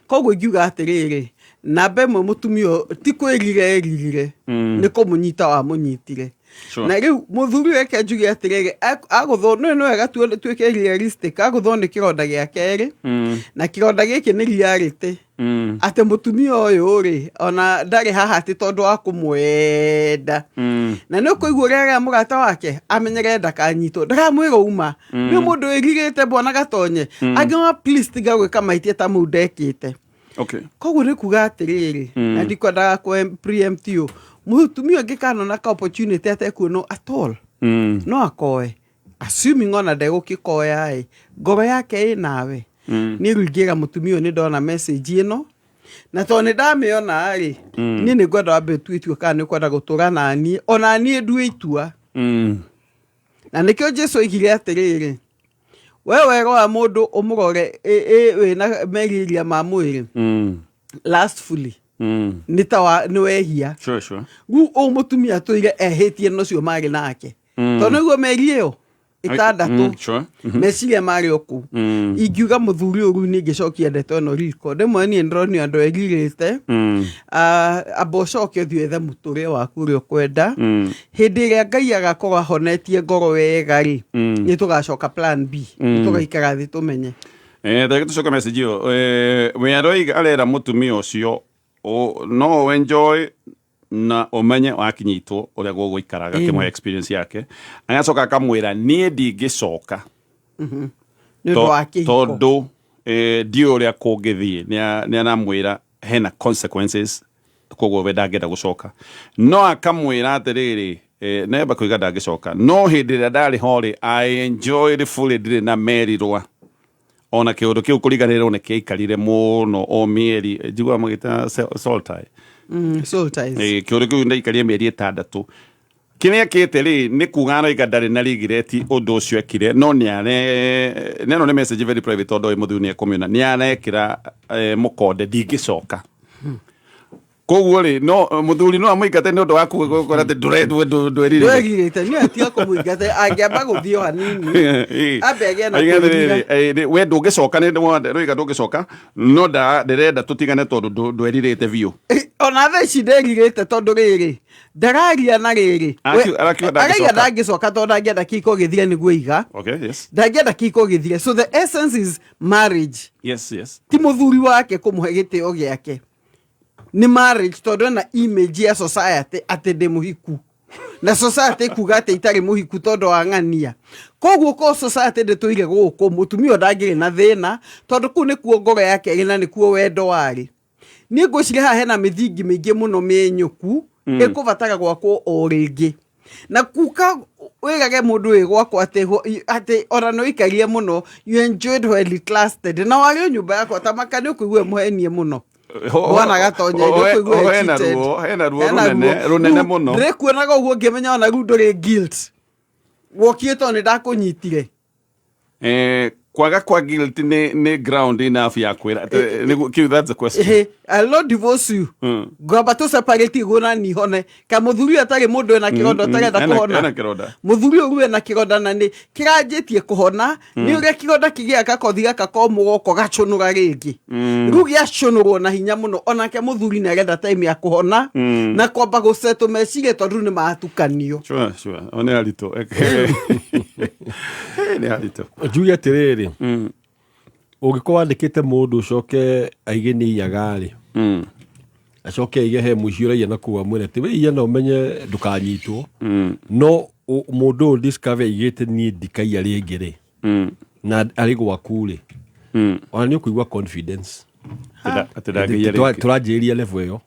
Koguo ingiuga atĩrĩrĩ namba ĩmwe mũtumia ũyũ ti kwĩrira eririre nĩ kũmũnyita wamũnyitire. Sure. Na rĩu mũthuri reke njuge atĩrĩrĩ agũthwo nĩ wega tuĩke realistic agũthwo nĩ kĩronda gĩa kerĩ na kĩronda gĩkĩ nĩ reality atĩ mũtumia ũyũ rĩ ona ndarĩ haha atĩ tondũ wa kũmwenda na nĩ ũkũigua ũrĩa arĩa mũrata wake amenyere ndakanyitwo ndaramwĩra uma nĩ mũndũ wĩrirĩte bwana Gatonye angĩma please tiga gwĩka mahĩtia ta mau ndekĩte. Okay. Koguo nĩ kuga atĩrĩrĩ na ndikwendaga kũ preempt you mũtumia ũngĩ kanona ka opportunity atekuonwo at all no akoe assuming ona ndegũkĩkoya ĩ ngoro yake ĩ nawe niĩ rĩu ingĩra mũtumia ũyũ nĩ ndona message ĩno na tondũ nĩ ndamĩona rĩ niĩ nĩ ngwenda wambe ũtue itua kana nĩ ũkwenda gũtũra naniĩ ona niĩ ndue itua na nĩkĩo Jesu oigire atĩrĩrĩ we werora mũndũ ũmũrore wĩna merirĩria ma mwĩrĩ lastfully nĩ ta nĩ wehia. Sure, sure. Rĩu ũyũ mũtumia atũire ehĩtie na ũcio marĩ nake tondũ nĩguo mĩeri ĩyo ĩtandatũ Sure. meciria marĩ o kũu. Ingiuga mũthuri ũyũ rĩu ningĩcokia ndeto ĩno riko rĩmwe niĩ ndĩronio andũ erirĩte amba ũcoke ũthiĩ wethe mũtũrĩre waku ũrĩa ũkwenda hĩndĩ ĩrĩa Ngai agakorwo ahonetie ngoro wega rĩ nĩ tũgacoka plan B tũgaikara thĩ tũmenye. Reke tũcoke message ĩyo we aroiga arera mũtumia ũcio no enjoy na ũmenye wakinyitwo ũrĩa gũgũikaraga akĩmũhe experience yake agacoka akamwĩra niĩ ndingĩcoka Nĩ ũndũ wa kĩhiko tondũ ndiũĩ ũrĩa kũngĩthiĩ nĩ aramwĩra hena consequences koguo we ndangĩenda gũcoka no akamwĩra atĩrĩrĩ nemba kuiga ndangĩcoka no hĩndĩ ĩrĩa ndarĩ ho rĩ I enjoyed fully ndirĩ na merirwa ona kĩũndũ kĩu kũriganĩrwo nĩ kĩaikarire mũno o mĩeri njiguaga magĩta soul tie. Soul ties. Kĩũndũ kĩu ndaikarire mĩeri ĩtandatũ kĩrĩa kĩte rĩ nĩ kuga aroiga ndarĩ na regret ũndũ ũcio ekire no nĩ are neno nĩ message very private tondũ ũyũ mũthuri nĩ ekũmĩona nĩ arekĩra mũkonde ndingĩcoka koguo rĩ no mũthuri no amũingate nĩ ũndũ wa kuga atĩ ndwerirĩte Ndwerirĩte nĩ atiga kũmũingata angĩamba gũthiĩ o hanini ambe agĩe na Aiga kwĩrira. atĩrĩrĩ, we ndũngĩcoka nĩ ndĩroiga ndũngĩcoka no ndĩrenda tũtigane tondũ ndwerirĩte biũ Ona thaa ici nderirĩte tondũ rĩrĩ ndararia na rĩrĩ Arakiuga araiga ndangĩcoka. ndangĩcoka tondũ ndangĩenda kĩhiko gĩthire nĩguo iga Okay, yes. ndangĩenda kĩhiko gĩthire so the essence is marriage Yes, yes. ti mũthuri wake kũmũhe gĩtĩo gĩake nĩ marriage tondũ ena image ya society atĩ ndĩ mũhiku na society kuga atĩ itarĩ mũhiku tondũ wa ng'ania koguo ko society ndĩtũire gũkũ mũtumia ũyũ ndangĩrĩ na thĩna tondũ kũu nĩkuo ngoro yake ĩrĩ na nĩkuo wendo warĩ niĩ ngwĩciria haha hena mĩthingi mĩingĩ mũno mĩenyũku ĩkũbatara gwakwo o rĩngĩ na kuka wĩrage mũndũ wĩ gwakwa atĩ ona nĩ ũikarie mũno you enjoyed while it lasted na warĩ o nyũmba yakwa ta maka nĩ ũkũigua mũhenie mũno Bwana Gatonye nĩ ũkũigua hena cheated. ruo hena ruo Hena rũnene ruo. rũnene Rĩu mũno ndĩrĩkuonaga ũguo ngĩmenya ona rĩu ndũrĩ guilt wokire tondũ nĩ ndakũnyitire Kwaga kwa guilt nĩ ground enough ya kwĩra kĩu that's the question. I'll not divorce you ngwamba tũ separate iguo na niĩ hone ka mũthuri ũyũ atarĩ mũndũ wĩna kĩronda ũtarenda kũhona Ena kĩronda mũthuri ũyũ rĩu ena kĩronda na nĩ kĩranjĩtie kũhona nĩ ũrĩa kĩronda kĩgĩaga gakothi gaka komũ goko gacũnũra rĩngĩ rĩu gĩacũnũrwo na hinya mũno onake mũthuri nĩ arenda time ya kũhona na kwamba gũcetwo meciria tondũ rĩu nĩ matukanio. Sure, sure. O nĩ haritũ nĩ haritũ Njuge atĩrĩrĩ ũngĩkorwo wandĩkĩte mũndũ ũcoke aige nĩ iyaga rĩ acoke aige he mũici ũraiya na kũu amwĩre atĩ we iya na ũmenye ndũkanyitwo no Mũndũ ũyũ discover aigĩte niĩ ndikaiya rĩngĩ rĩ, na arĩ gwaku rĩ, ona nĩ ũkũigua confidence. Atĩ ndangĩiya rĩngĩ. Tũranjĩrĩria level ĩyo.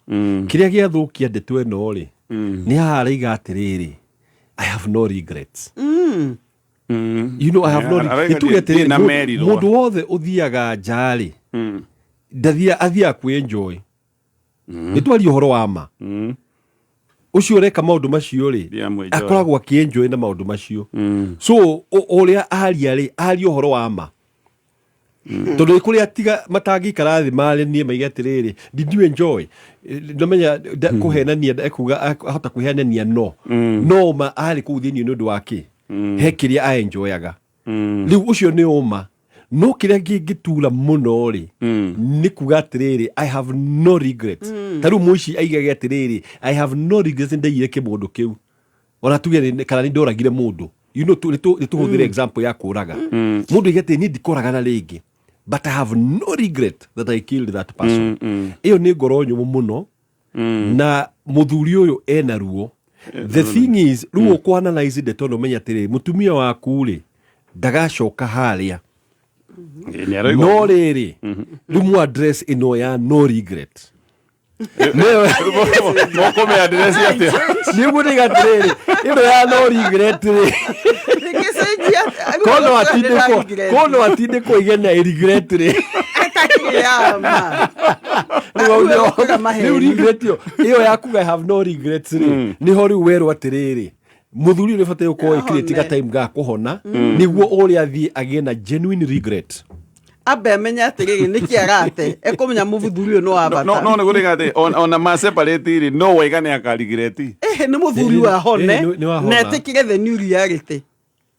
Kĩrĩa gĩathũkia ndeto ĩno rĩ, nĩ haha araiga atĩrĩrĩ, "I have no regrets." I have no Yeah, arauga nĩ tuge ndirĩ atĩrĩrĩ, na merirwo. Mũndũ wothe ũthiaga nja rĩ, ndathia, athiaga kwĩ-enjoy. Nĩ twaria ũhoro wa ma, ũcio ũreka maũndũ macio rĩ, Thiaga mwĩ-enjoy. akoragwo akĩ-enjoy na maũndũ macio. So ũrĩa aria rĩ, aria ũhoro wa ma, tondũ nĩ kũrĩ atiga matangĩikara thĩ marenie maige atĩrĩrĩ, "Did you enjoy?" Ndamenya kũhenania ekuga ahota kwĩhenania, no ma arĩ kũu thĩinĩ nĩ ũndũ wa kĩ he kĩrĩa aenjoyaga. Rĩu ũcio nĩ ũma, no kĩrĩa kĩngĩtura mũno rĩ, nĩ kuga atĩrĩrĩ, "I have no regrets." Ta rĩu mũici aigage atĩrĩrĩ, "I have no regrets, nĩ ndaiyire kĩmũndũ kĩu," ona tuge kana nĩ ndoragire mũndũ, nĩ tũhũthĩre example ya kũraga mũndũ, aige atĩ niĩ ndikoragana rĩngĩ, but I have no regret that I killed that person. Ĩyo nĩ ngoro nyũmũ mũno, na mũthuri ũyũ ena ruo. The thing is, rĩu ũkũ analyze ndeto no menya atĩrĩrĩ, mũtumia waku rĩ, ndagacoka harĩa. Nĩ aroiga No ũguo. rĩrĩ, rĩu mu address ĩno ya no regret. Mũkũmĩ address atĩa? Nĩguo ndĩga atĩrĩrĩ, ĩno ya no regret rĩ, kono atindĩkwo ige na regret rĩ, rĩu hau rĩu regret ĩyo yakuga "I have no regrets" rĩ, nĩho rĩu werwo atĩrĩrĩ, mũthuri ũyũ nĩbataire gũkorwo ĩkĩrĩtie ga time ga kũhona, nĩguo ũrĩa athiĩ agĩe na genuine regret. Ambe amenye atĩrĩrĩ, nĩkĩ arate ekũmenya mũthuri ũyũ nĩ wa bata. No nĩ gũrĩga atĩ ona ma separate rĩ, no waiga nĩ akarigireti. Ĩhĩ, nĩ mũthuri wahone. Nĩ wahona. Na etĩkĩre the new reality,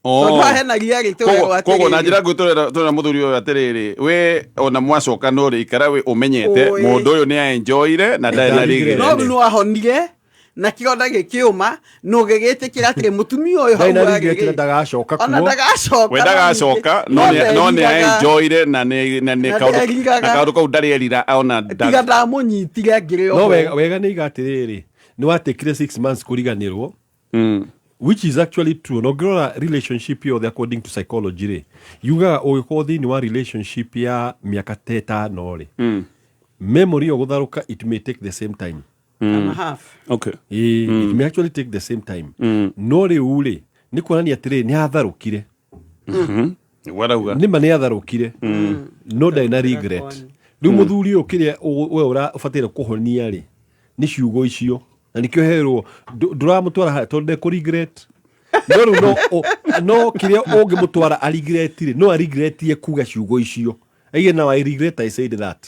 tondũ haha hena reality werwo Koguo na atĩrĩrĩ. njĩra nguhĩ tũrera mũthuri ũyũ atĩrĩrĩ, we ona mwacoka no rĩ, ikara we ũmenyete Ũĩ. mũndũ ũyũ nĩ aenjoyire na ndarĩ na regret. No rĩu nĩ wahonire na kĩronda gĩkĩũma na ũgĩgĩtĩkĩra atĩrĩ, mũtumia ũyũ hau Ndarĩ na arĩ regret na rĩ, ndagacoka ona kuo. ndagacoka. We ndagacoka, no nĩ aenjoyire na nĩ Na kaũndũ nderiraga. na kaũndũ kau ndarĩ erira ona tiga ndamũnyitire ngĩrĩ No oho. wega nĩ iga atĩrĩrĩ, nĩ watekire 6 months kũriganĩrwo, which is actually true. Na ũngĩrora relationship yothe according to psychology rĩ, yugaga ũgĩkorwo thĩinĩ wa relationship ya mĩaka ta 5 rĩ, memory ĩyo gũtharũka, it may take the same time. Kana half. Ĩĩ, it may actually take the same time. No rĩu rĩ, nĩ kuonania atĩrĩrĩ, nĩ atharũkire. Nĩguo arauga. Nĩma nĩ atharũkire, no ndarĩ na regret. Rĩu mũthuri ũyũ, kĩrĩa we ũbataire kũhonia rĩ, nĩ ciugo icio, na nĩkĩo herwo ndũramũtwara harĩa tondũ ndekũ regret. No rĩu no kĩrĩa ũngĩmũtwara aregret rĩ, no aregretie kuga ciugo icio, aige, "Now I regret I said that.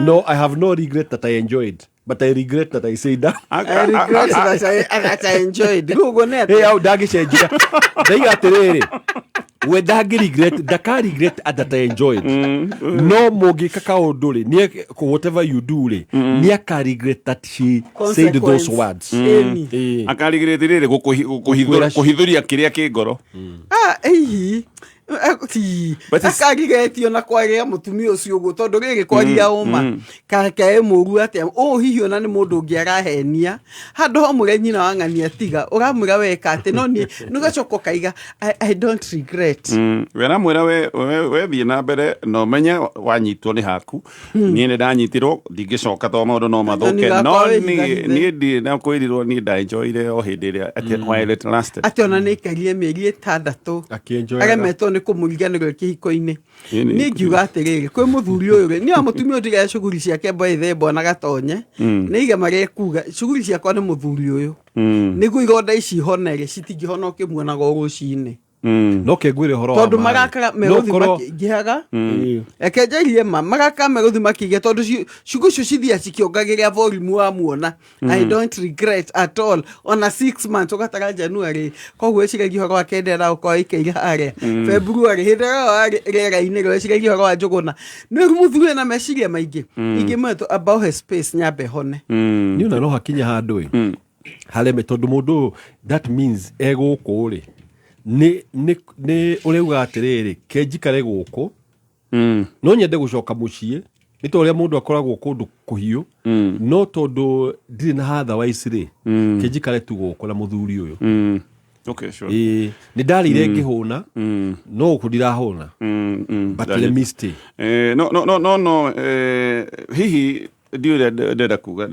No, I have no regret that I enjoyed, but I regret that I said that." I regret that I enjoyed. Rĩu ũguo nĩ atĩa? Hey, au ndangĩcenjia, ndaiga atĩrĩrĩ, we ndangĩ regret, ndaka regret that I enjoyed, no mũngĩka kaũndũ rĩ, whatever you do rĩ, nĩ aka regret that she said those Consequence. words. Ĩni. Ĩĩ. Akarigireti rĩrĩ kũhithũria kĩrĩa kĩ ngoro. Ah, hihi ti akarigetio na kwaria mũtumia ũcio ũguo, tondũ rĩrĩ, kwaria ũma, kake mũru atĩa ũũ? Hihi ona nĩ mũndũ ũngĩ arahenia handũ ho mwĩre nyina wa ng'ania, tiga ũramwĩra weka atĩ no niĩ nĩ ũgacoka ũkaiga, I don't regret." We aramwĩra we thiĩ na mbere na ũmenye wanyitwo nĩ haku. Niĩ nĩ ndanyitirwo, ndingĩcoka tondũ maũndũ no mathũke. Gakwa No wĩhithahithe. niĩ ndirĩ na kwĩrirwo, niĩ ndaenjoyire o hĩndĩ ĩrĩa atĩ while it lasted. Atĩ ona nĩ aikarire mĩeri 6 Akĩenjoyaga. aremetwo nĩ kũmũriganĩrwo kĩhiko-inĩ. Ĩni. Niĩ ngiuga atĩrĩrĩ, kwĩ mũthuri ũyũ rĩ, niĩ wa mũtumia ũyũ ndigaya cuguri ciake mboithembo na gatonye. Nĩ iga marĩa ekuga, cuguri ciakwa nĩ mũthuri ũyũ, nĩguo ironda ici ihone rĩ, citingĩhona ũkĩmuonaga o rũcinĩ. No kengwĩre ũhoro wa Tondũ ma rĩ. marakara No megũthiĩ makĩingĩhaga. Reke njarie ma, marakara megũthiĩ makĩingĩha, tondũ ciugo icio cithiaga cikĩongagĩrĩra volume wamuona. "I don't regret at all," ona 6 months ũgatara January, koguo ĩciragia ũhoro wa kendera ũkorwo ĩikaire harĩa February, hĩndĩ ĩrĩa warĩ rĩera-inĩ rĩ, ĩciragia ũhoro wa Njũgũna. Nĩ mũthuri na meciria maingĩ ingĩmwetwo about her space nyambe hone. Niĩ ona no hakinya handũ ĩ hareme, tondũ mũndũ ũyũ, that means e gũkũ rĩ, nĩ ũrauga atĩrĩrĩ, ke njikare gũkũ, no nyende gũcoka mũciĩ, nĩ ta ũrĩa mũndũ akoragwo kũndũ kũhiũ, no tondũ ndirĩ na otherwise rĩ, ke njikare tu gũkũ na mũthuri ũyũ. Okay, sure. Ĩĩ, nĩ ndarĩire ngĩhũna, no gũkũ ndirahũna, but let me stay. No no no no no hihi ndiũĩ ũrĩa ndĩrenda kuga,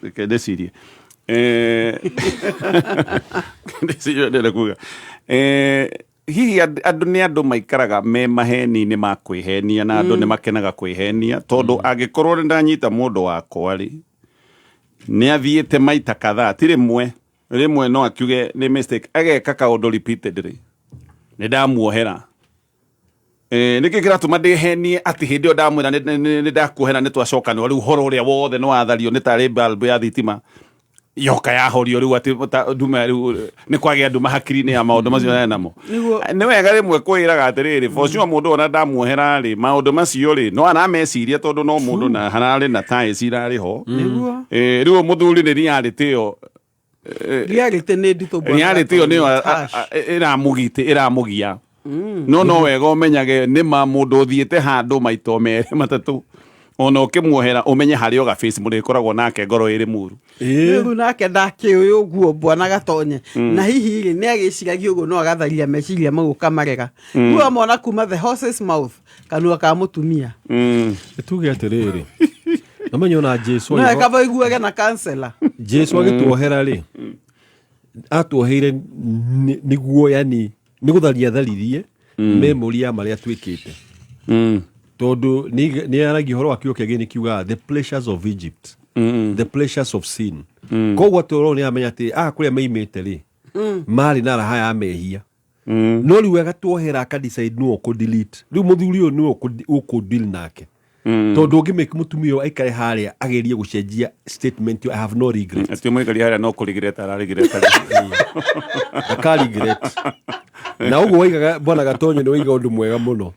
reke ndĩcirie. Ndĩcirie ũrĩa ndĩrenda kuga. Hihi andũ nĩ andũ maikaraga me maheni-inĩ ma kwĩhenia, na andũ nĩ makenaga kwĩhenia, tondũ angĩkorwo nĩ ndanyita mũndũ wakwa rĩ, nĩ athiĩte maita kadhaa, ti rĩmwe rĩmwe, no akiuge nĩ mistake, ageka kaũndũ repeatedly, nĩ ndamuohera. Nĩkĩ kĩratũma ndĩhenie atĩ hĩndĩ ĩyo ndamwĩra nĩ ndakuohera, nĩ twacokanĩrwo, rĩu ũhoro ũrĩa wothe nĩ wathario nĩ tarĩ bulb ya thitima yoka yahorio, rĩu atĩ nduma, rĩu nĩ kwagĩa nduma hakiri-inĩ ya maũndũ macio arĩ namo? Nĩ wega rĩmwe kwĩraga atĩrĩrĩ, for sure mũndũ ona ndamuohera rĩ, maũndũ macio rĩ, no arameciria, tondũ no mũndũ na hararĩ na ties irarĩ ho. Rĩu mũthuri nĩ reality ĩyo Reality nĩ nditũ, bwana. Reality ĩyo nĩyo Harsh. ĩramũgitĩ ĩramũgia, no wega ũmenyage nĩ ma mũndũ ũthiĩte handũ maita merĩ matatũ, ona ũkĩmuohera ũmenye harĩ o gabace mũrĩkoragwo nake ngoro ĩrĩ mũru. Rĩu nake ndakĩũĩ ũguo, bwana Gatonye, na hihi rĩ, nĩ agĩciragia ũguo, no agatharia meciria mau ũkamarega. Rĩu amona kuma the horse's mouth, kanua ka mũtumia. Tuge atĩrĩrĩ, namenya ona Jesu no kaba iguage na kansela. Jesu agĩtuohera rĩ, atuoheire nĩguo, yani nĩ gũtharia tharirie memory ya marĩa twĩkĩte, tondũ nĩ aragia ũhoro wa kiugo kĩngĩ, nĩ kiugaga the pleasures of Egypt, the pleasures of sin. Koguo atĩ ũrona nĩ amenya atĩ aya kũrĩa meimĩte rĩ, marĩ na raha ya mehia, no rĩu agatuohera, akadecide nĩwe ũkũ delete. Rĩu mũthuri ũyũ nĩwe ũkũ deal nake, tondũ ũngĩmake mũtumia ũyũ aikare harĩa agerie gũcenjia statement ĩyo, "I have no regret." Atĩ mũikaria harĩa no kũrigireta ararigireta. Aka regret. Na ũguo waigaga, bwana Gatonyo, nĩ waiga ũndũ mwega mũno,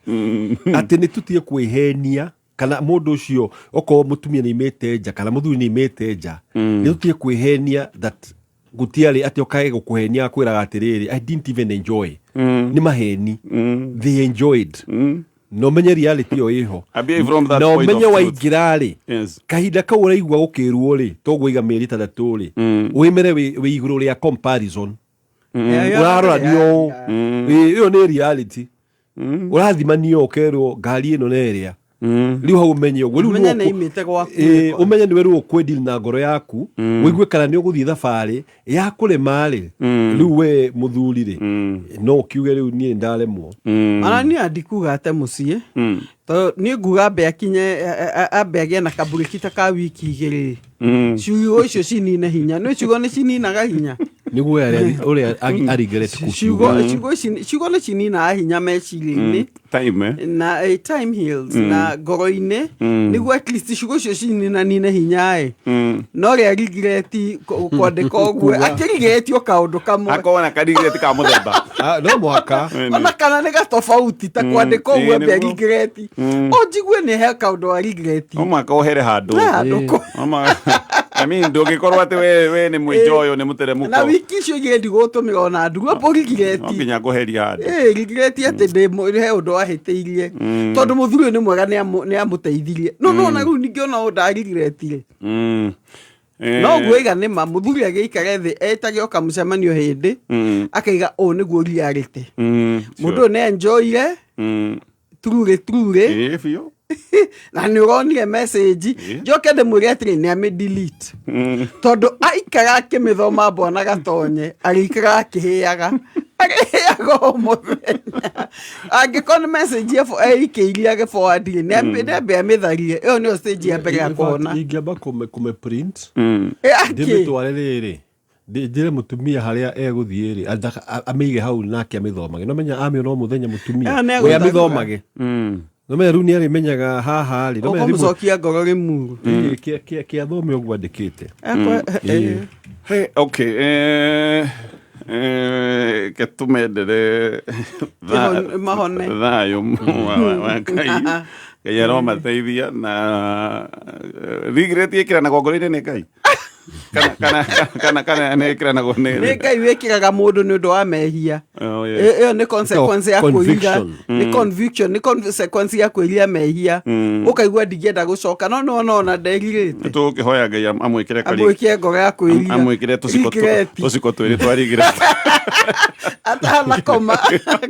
atĩ nĩ tũtige kwĩhenia kana mũndũ ũcio, okorwo mũtumia nĩ imĩte nja kana mũthuri nĩ imĩte nja, nĩ tũtige kwĩhenia that gũtiarĩ, atĩ okae gũkũhenia akwĩraga atĩrĩrĩ, "I didn't even enjoy." Nĩ maheni. They enjoyed, na ũmenye reality ĩyo ĩho. Ambia from that Na point of ũmenye truth. waingĩra rĩ, kahinda kau ũraigua gũkĩrwo rĩ, toguo iga 6 rĩ, wĩmere wĩ igũrũ rĩa comparison. Ũrarora nĩ ũũ. Ĩyo nĩ reality. Ũrathimania ũkerwo ngari ĩno na ĩrĩa rĩu hau, ũmenye ũguo rĩu. Ũmenye nĩwe nĩ imĩte gwaku. Ũmenye nĩwe rĩu ũkwĩdeal na ngoro yaku, ũigue kana nĩ ũgũthiĩ thabarĩ ya kũrĩma rĩ. Rĩu we mũthuri rĩ, no ũkiuge rĩu niĩ ndaremwo. Ona niĩ andikuga ate mũciĩ, tondũ niĩ nguga ambe akinye, ambe agĩe na kaburĩki ta ka wiki 2, ciugo icio cinine hinya. Nĩ ciugo nĩ cininaga hinya. Nĩguo ũrĩa aregret. Ciugo, ciugo ici, ciugo nĩ cininaga hinya meciria-inĩ. Time, eh? Na time heals. Na ngoro-inĩ, nĩguo at least ciugo icio cininanine hinya ĩ. No rĩa regret kwandĩka ũguo, akĩrigetio kaũndũ kamwe. Akorwo na karigret ka mũthemba. Ah, no mũhaka. Ona kana nĩ gatofauti ta kwandĩka ũguo, ambe regret, o njigue nĩ he kaũndũ wa regret. No mũhaka ũhere handũ. He handũ. No I mean, ndũngĩkorwo atĩ we nĩ mwĩnjoyo nĩ mũteremũko. Na wiki icio igĩrĩ ndigũtũmĩra ona ndugu po regret. No nginya ngũheria handũ. Ĩ regret atĩ ndĩ he ũndũ wahĩtĩirie, tondũ mũthuri ũyũ nĩ mwega, nĩ amũteithirie, no nona rĩu ningĩ ona ũndũ ndarigiretire. No ũguo iga nĩ ma mũthuri agĩikare thĩ etage oka mũcemanio hĩndĩ akaiga ũũ nĩguo reality. Mũndũ ũyũ nĩ enjoyire truly, truly. Ĩĩ, biũ. Na nĩ ũronire message, njoke ndĩmwĩre atĩrĩ, nĩ amĩ delete, tondũ aikara akĩmĩthoma, bwana Gatonye, agĩikara akĩhĩaga, akĩhĩaga o mũthenya. Angĩkorwo nĩ message eikĩirie agĩforward rĩ, nĩ ambe amĩtharie. Ĩyo nĩyo stage ya mbere ya kuona. Ingĩamba kũmĩ print, Ĩ, akĩ? ndĩmĩtware rĩrĩ, njĩre mũtumia harĩa egũthiĩ rĩ, amĩige hau nake amĩthomage. No menya amĩona o mũthenya mũtumia Ah, nĩ we egũtagũra. amĩthomage, no menya rĩu nĩ arĩmenyaga haha rĩ, no menya rĩmwe- Ũkũmũcokia ngoro rĩmuru. Ĩ, kĩathome ũguo andĩkĩte. Ĩ. Hey, okay, ke tũmendere Mahone. Thayũ wa Ngai. Ngai aromateithia na regret ĩkĩranagwo ngoro-inĩ nĩ Ngai. Kana kana kana nä ä kĩranagwo Nĩ nĩ Ngai wĩkĩraga mũndũ nĩ ũndũ wa mehia. Oh, yeah. Ĩyo nĩ consequence ya kwĩrira. Conviction. Nĩ conviction, nĩ consequence ya kwĩrira mehia. Ũkaigua ndingĩenda gũcoka no nĩwona ona nderirĩte. Nĩ tũgũkĩhoya Ngai amwĩkĩre Amwĩkĩre ngoro ya kwĩrira. Amwĩkĩre tũciko Regret. tũciko twĩrĩ twa regret. Atanakoma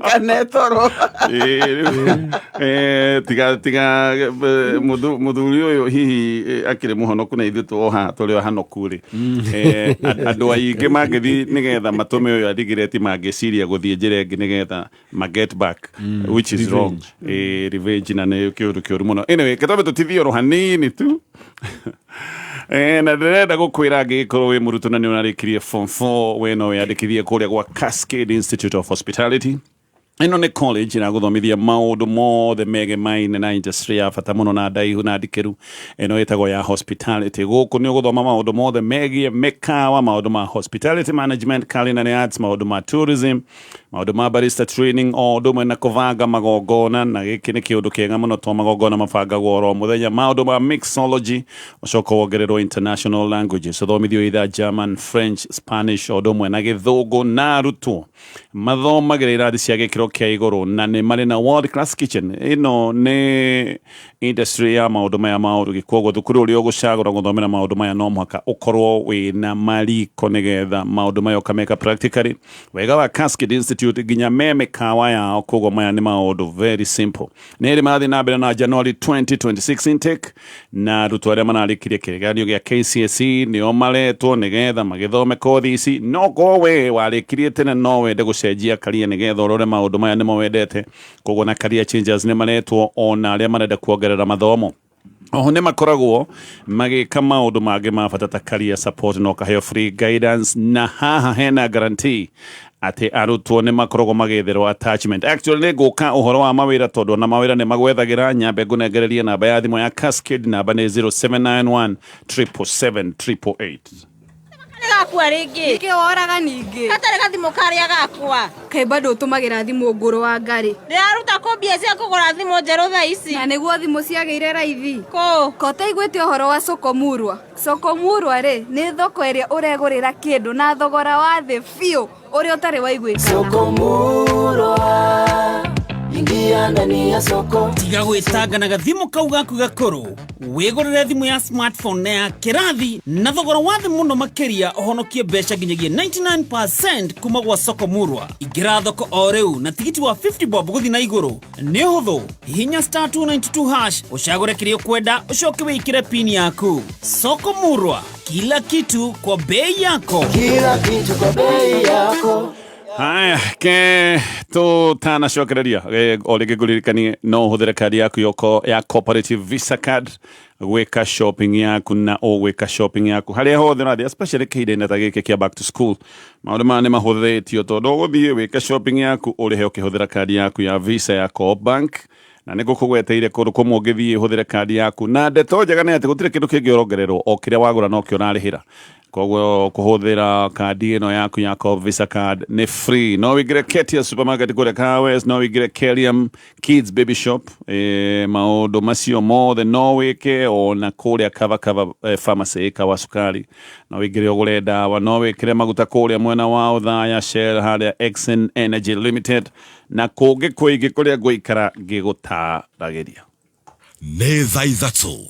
kana toro. Ĩĩ, rĩu, tiga tiga mũthuri ũyũ hihi akĩrĩ mũhonoku na ithuĩ tuoha tũrĩ o hanoku rĩ. Andũ aingĩ mangĩthiĩ nĩgetha matũme ũyũ arigireti mangĩciria gũthiĩ njĩra ĩngĩ nĩgetha ma get back, which is wrong. Revenge na nĩ kĩũndũ kĩũru mũno. Anyway, kĩtwambe tũtithie oro hanini tu. Na ndĩrenda gũkwĩra angĩgĩkorwo wĩ mũrutwo na nĩ ũrarĩkirie form 4, we no wĩyandĩkithie kũrĩa gwa Cascade Institute of Hospitality. Ĩno nĩ college ĩragũthomithia maũndũ mothe megemaine na industry ya bata mũno na ndaihu na ndikĩru ĩno ĩtagwo ya hospitality. Gũkũ nĩ ũgũthoma maũndũ mothe megiĩ mĩkawa, maũndũ ma hospitality management, culinary arts, maũndũ ma tourism, maũndũ ma barista training, o ũndũ ũmwe na kũbanga magongona, na gĩkĩ nĩ kĩũndũ kĩega mũno to magongona mabangagwo oro mũthenya, maũndũ ma mixology, ũcoka wongererwo international languages, ũthomithio either German, French, Spanish, o ũndũ ũmwe na Gĩthũngũ, na arutwo mathomagĩra irathi cia gĩkĩro kĩa igũrũ na nĩ marĩ na world class kitchen. Ĩno nĩ industry ya maũndũ maya ma ũrugi, koguo thukuru ũrĩa ũgũcagũra gũthomera maũndũ maya no mũhaka ũkorwo wĩna mariko nĩgetha maũndũ maya ũkameka practically. Wega wa Cascade Institute nginya me mĩkawa yao, koguo maya nĩ maũndũ very simple. Nĩ ĩrĩ marathiĩ na mbere na January 2026 intake, na arutwo arĩa mararĩkirie kĩgeranio gĩa KCSE nĩo maretwo nĩgetha magĩthome kothi ici. No korwo we warĩkirie tene no wende gũcenjia career nĩgetha ũrore maũndũ maya nĩmo wendete, koguo na career changers nĩ maretwo, ona arĩa marenda kuongerera mathomo. Oho nĩ makoragwo magĩka maũndũ mangĩ ma bata ta career support na ũkaheo free guidance, na haha hena guarantee atĩ arutwo nĩ makoragwo magĩetherwo attachment. Actually nĩ ngũka ũhoro wa mawĩra tondũ ona mawĩra nĩ magwethagĩra. Nyambe ngũnengererie namba ya thimũ ya Cascade, namba nĩ 0791 777 888. Gakua rĩngĩ. Nĩkĩ woraga ningĩ? Gatarĩ gathimũ karĩa gakwa. Kaĩ bado ũtũmagĩra thimũ ngũrũ wa ngarĩ? Ndĩraruta kũ mbia cia kũgũra thimũ njerũ thaa ici? Na nĩguo thimũ ciagĩire raithi. Kũ? Ko ũtaiguĩte ũhoro wa Soko Murwa? Soko Murwa rĩ, nĩ thoko ĩrĩa ũregũrĩra kĩndũ na thogora wa thĩ biũ ũrĩa ũtarĩ waiguĩkana. Soko Murwa, ingia ndani ya soko. Tiga gwĩtanga na gathimũ kau gaku gakũrũ, wĩgũrĩre thimũ ya smartphone na ya kĩrathi na thogora wa thĩ mũno makĩria, ũhonokie mbeca nginyagia 99% kuma gwa Soko Murwa. Ingĩra thoko o rĩu na tigiti wa 50 bob gũthiĩ na igũrũ. Nĩ ũhũthũ, hihinya star 292 hash ũcagũre kĩrĩa ũkwenda, ũcoke wĩkĩre pin yaku. Soko Murwa, kila kitu kwa bei yako. Kila kitu kwa bei yako. Haya, ke tũtanacokereria o rĩngĩ ngũririkanie no ũhũthĩre kandi yaku yoko ya cooperative Visa card gwĩka shopping yaku, na ũgwĩka shopping yaku harĩa hothe ũrathiĩ, especially kĩhinda-inĩ ta gĩkĩ kĩa back to school. Maũndũ maya nĩ mahũthĩtio tondũ ũgũthiĩ wĩke shopping yaku ũrĩhe ũkĩhũthĩra kandi yaku ya Visa ya Co-op Bank, na nĩ ngũkũgweteire kũndũ kũmwe ũngĩthiĩ ũhũthĩre kandi yaku. Na ndeto njega nĩ atĩ gũtirĩ kĩndũ kĩngĩ ũrongererwo, o kĩrĩa wagũra nokĩo ũrarĩhĩra. Koguo kũhũthĩra kandi ĩno yaku ya Co-op Visa card nĩ free. No wĩingĩre Ketia supermarket kũrĩa Kawes, no wĩingĩre Kelium Kids Baby Shop, maũndũ macio mothe no wĩke ona kũrĩa Cover Cover Pharmacy ĩkawa cukari, no wĩingĩre ũgũre ndawa, no wĩkĩre maguta kũrĩa mwena wa Othaya Shell harĩa Exxon Energy Limited, na kũngĩ kũingĩ kũrĩa ngũikara ngĩgũtaragĩria. Nĩ thaa 3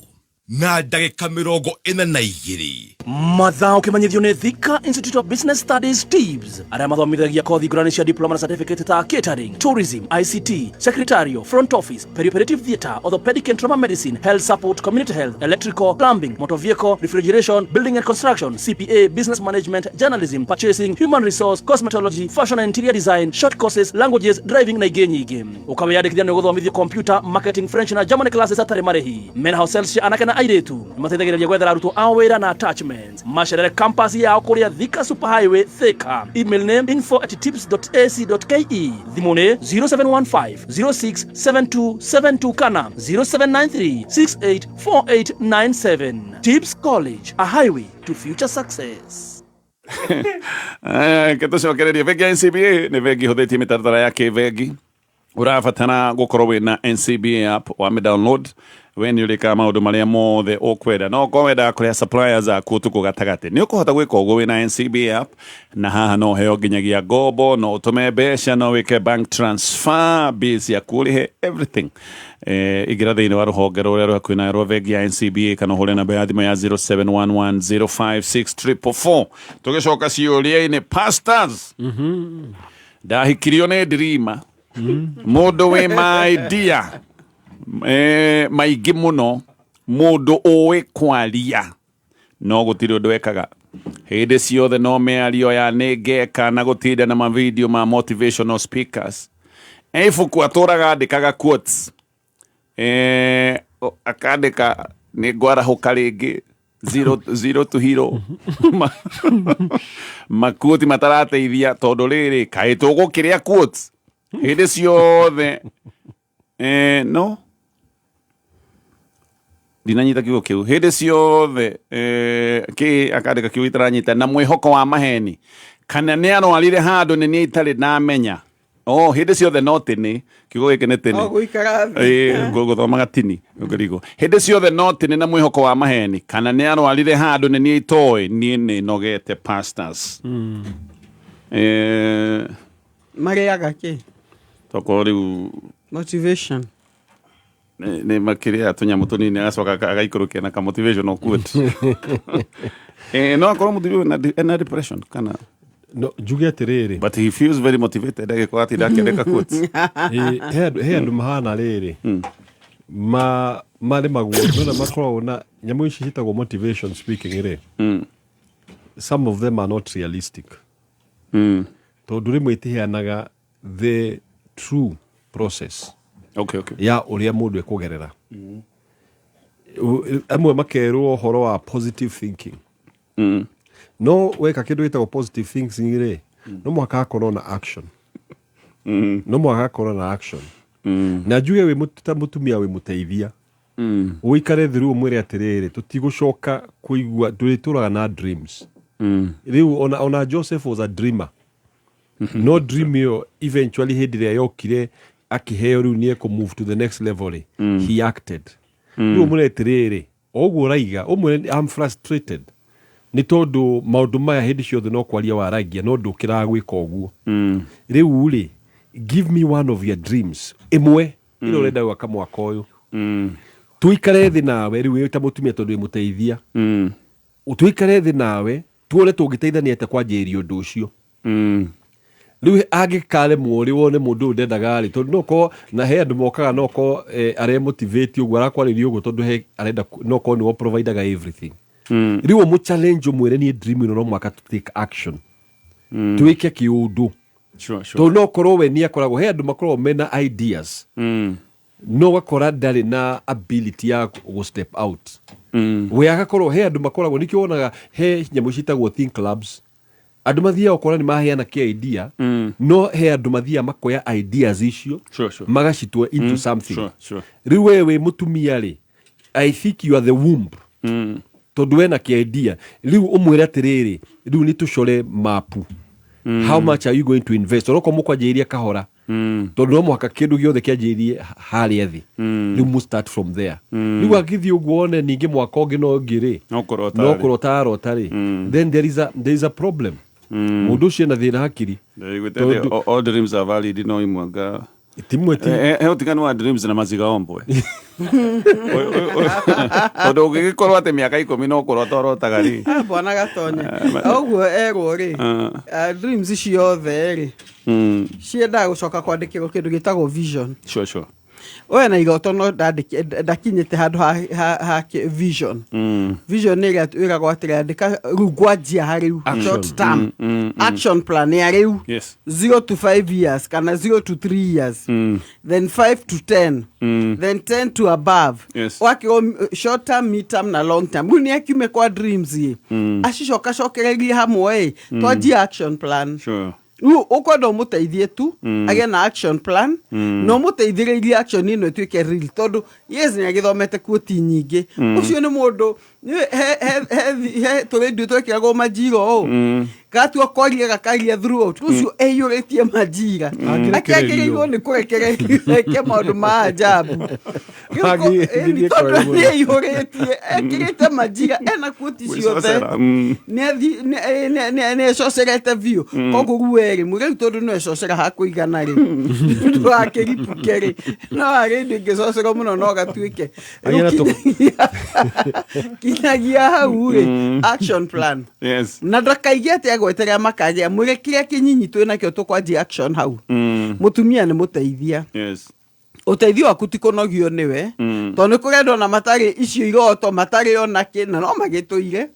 na ndagĩka 42. Mathaa ũkĩmenyithio nĩ Thika Institute of Business Studies TIBS, arĩa mathomithagia kothi ngũrani cia diploma na certificate ta catering, tourism, ICT, secretarial, front office, perioperative theatre, orthopedic and trauma medicine, health support, community health, electrical, plumbing, motor vehicle, refrigeration, building and construction, CPA, business management, journalism, purchasing, human resource, cosmetology, fashion and interior design, short courses, languages, driving na ingĩ nyingĩ. Ũkawĩyandĩkithia nĩ ũgũthomithio computer, marketing, French na German classes hatarĩ marĩhi. Mena hostels cia anake na airĩtu nĩmateithagĩrĩria gwethera arutwo ao wĩra na attachments. Macerere campus yao kũrĩa Thika Super Highway, Thika. Email name info@tips.ac.ke. Thimũ nĩ 0715 067272 kana 0793 684897. Tips College, a highway to future success. Ke tũcokererie bengi ya NCBA nĩ bengi ĩhũthĩtie mĩtaratara ya kĩbengi. Ũrabatara gũkorwo wĩna NCBA app, wamĩ download. We nĩ ũrĩkaga maũndũ marĩa mothe ũkwenda. No okorwo wendaga kũrĩha suppliers aku ũtukũ gatagatĩ, nĩ ũkũhota gwĩka ũguo wĩna NCBA app. Na haha no ũheo nginyagia ngombo, no ũtũme mbeca, no wĩke bank transfer, bills ciaku ũrĩhe, everything. Ingĩra thĩinĩ wa rũhonge rũrĩa rwĩ hakuhĩ nawe rwa bengi ya NCBA kana ũhũre namba ya thimũ ya 0711056444. Tũgĩcoka ciũria-inĩ, pastors, ndahikirio nĩ ndirima, mũndũ wĩ ma idea maingĩ mũno, mũndũ ũĩ kwaria, no gũtirĩ ũndũ ekaga. Hĩndĩ ciothe no mĩario ya nĩ ngeka na gũtinda na mavideo ma motivational speakers. E ibuku atũraga andĩkaga quotes, akandĩka nĩ ngwarahũka rĩngĩ, zero, zero to hero. Maquote matarateithia, tondũ rĩrĩ kaĩ tũgũkĩrĩa quotes hĩndĩ ciothe? No ndinanyita kiugo kĩu. Hĩndĩ ciothe kĩ akandĩka kiugo itaranyita na mwĩhoko wa maheni, kana nĩ arwarire handũ nĩ niĩ itarĩ ndamenya. Oh, hĩndĩ ciothe no tĩnĩ, kiugo gĩkĩ nĩ tĩnĩ. O gũikara thĩ. Ĩĩ, gũthomaga tini ngũrigwo. Hĩndĩ ciothe no tĩnĩ na mwĩhoko wa maheni, kana nĩ arwarire handũ nĩ niĩ itoĩ. Niĩ nĩ nogete, pastors. Marĩaga kĩ? Tokorwo rĩu motivation. Nĩ makĩrĩa tũnyamũ tũnini, agacoka agaikũrũkia na ka motivational quote. No akorwo mũthuri ũyũ ena depression kana No njuge atĩrĩrĩ, but he feels very motivated agĩkorwo atinda akĩandĩka quotes. Ĩ, he andũ mahana rĩrĩ ma marĩmagwo nona makoragwo na nyamũ ici ciĩtagwo motivation speaking rĩ, some of them are not realistic, tondũ rĩmwe itiheanaga the true process ya ũrĩa mũndũ ekũgerera. Amwe makerwo ũhoro wa positive thinking, no weka kĩndũ gĩtagwo positive thinking rĩ, no mũhaka hakorwo na action, no mũhaka hakorwo na action. Na njuge wĩ ta mũtumia wĩ mũteithia, ũikare thĩ rĩu ũmwĩre atĩrĩrĩ, tũtigũcoka kũigua tũrĩtũraga na dreams. Rĩu ona Joseph was a dreamer, no dream ĩyo eventually hĩndĩ ĩrĩa yokire akĩheo rĩu nĩ ekũ move to the next level rĩ, he acted. Rĩu ũmwĩre atĩrĩrĩ, o ũguo ũraiga, ũmwĩre, I'm frustrated nĩ tondũ maũndũ maya hĩndĩ ciothe no kwaria waragia, no ndũkĩraga gwĩka ũguo. Rĩu rĩ, give me one of your dreams, ĩmwe ĩrĩa ũrenda gwaka mwaka ũyũ, tuikare thĩ nawe rĩu wĩ ta mũtumia, tondũ wĩ mũteithia, tuikare thĩ nawe tuone tũngĩteithania atĩa kwanjĩrĩria ũndũ ũcio. Rĩu angĩkaremwo rĩ, wone mũndũ ũyũ ndendaga rĩ, tondũ no korwo na he andũ mokaga, no korwo aremotivate ũguo arakwarĩria ũguo tondũ he arenda no korwo nĩwe providaga everything. Rĩu ũmũ challenge, ũmwĩre niĩ dream ĩno no mũhaka to take action, twĩke kĩũndũ. Tondũ no korwo we nĩ akoragwo, he andũ makoragwo mena ideas, no ũgakora ndarĩ na ability ya gũ step out. We agakorwo he andũ makoragwo, nĩkĩo wonaga he nyamũ ciĩtagwo think clubs, andũ mathiaga ũkora nĩ maheana kĩ idea, no he andũ mathiaga makoya ideas icio magacitua into something. Rĩu we wĩ mũtumia rĩ, I think you are the womb, tondũ wena kĩ idea. Rĩu ũmwĩre atĩrĩrĩ, rĩu nĩ tũcore mapu, how much are you going to invest, onokorwo mũkwanjĩrĩria kahora, tondũ no mũhaka kĩndũ gĩothe kĩanjĩrĩrie harĩa thĩ. Rĩu mu start from there. Rĩu angĩthiĩ ũguo one ningĩ mwaka ũngĩ no ũngĩ rĩ, No kũrota no rĩ. kũrota arota rĩ, then there is a problem. Mũndũ ũcio ena thĩna hakiri. Ndaiguĩte atĩ all dreams are valid, no imwe nga timwe ti He ũtiganu wa dreams na maziga ombwe, tondũ ũngĩgĩkorwo atĩ mĩaka 10 no kũrota ũrotaga rĩ. Ah, bwana Gatonye, ũguo erwo rĩ, dreams ciothe rĩ, ciendaga gũcoka kwandĩkĩrwo kĩndũ gĩtagwo vision. We na iroto no ndakinyĩte handũ ha vision. Vision nĩ ĩrĩa wĩragwo atĩrĩ, andĩka rĩu ngwanjia harĩu. Action. Short term action plan ya rĩu, 0 to 5 years kana 0 to 3 years, then 5 to 10, then 10 to above. Wakĩrwo short term, mid term na long term. Rĩu nĩ akiume kwa dreams ĩ, acicoka cokererie hamwe ĩ, twanjie action plan. Rĩu ũkwenda ũmũteithie tu agĩe na action plan, na ũmũteithĩrĩrie action ĩno ĩtuĩke real, tondũ yes, nĩ agĩthomete quote nyingĩ. Ũcio nĩ mũndũ Nĩ- he- he- he- he tũrĩndio twekĩragwo majira ũũ gatua kwaria gakaria throughout ũcio eiyũrĩtie majira Angĩrekererio. akĩagĩrĩirwo nĩ kũrekererio eke maũndũ ma ajabu Rĩu Angĩ- ĩni, tondũ angĩthiĩ nĩ eihũrĩtie ekĩrĩte majira ena kuoti ciothe Gwĩcocera, mm. nĩecocerete biũ koguo guo erĩ mũrĩu tondũ no ecocera hakũigana rĩ ndũgakĩripuke rĩ no arĩ ndĩngĩcocerwo mũno no gatuĩke Rĩu Agĩra tũ- kinyagia hau rĩ action plan Yes. na ndakaige atĩ agweterera makagĩa mwĩre kĩrĩa kĩnyinyi twĩ nakĩo tũkwanjia action hau mũtumia nĩ mũteithia Yes. ũteithio waku ti kũnogio nĩwe tondũ nĩ kũrĩ andũ ona matarĩ icio iroto matarĩ ona kĩ na no magĩtũire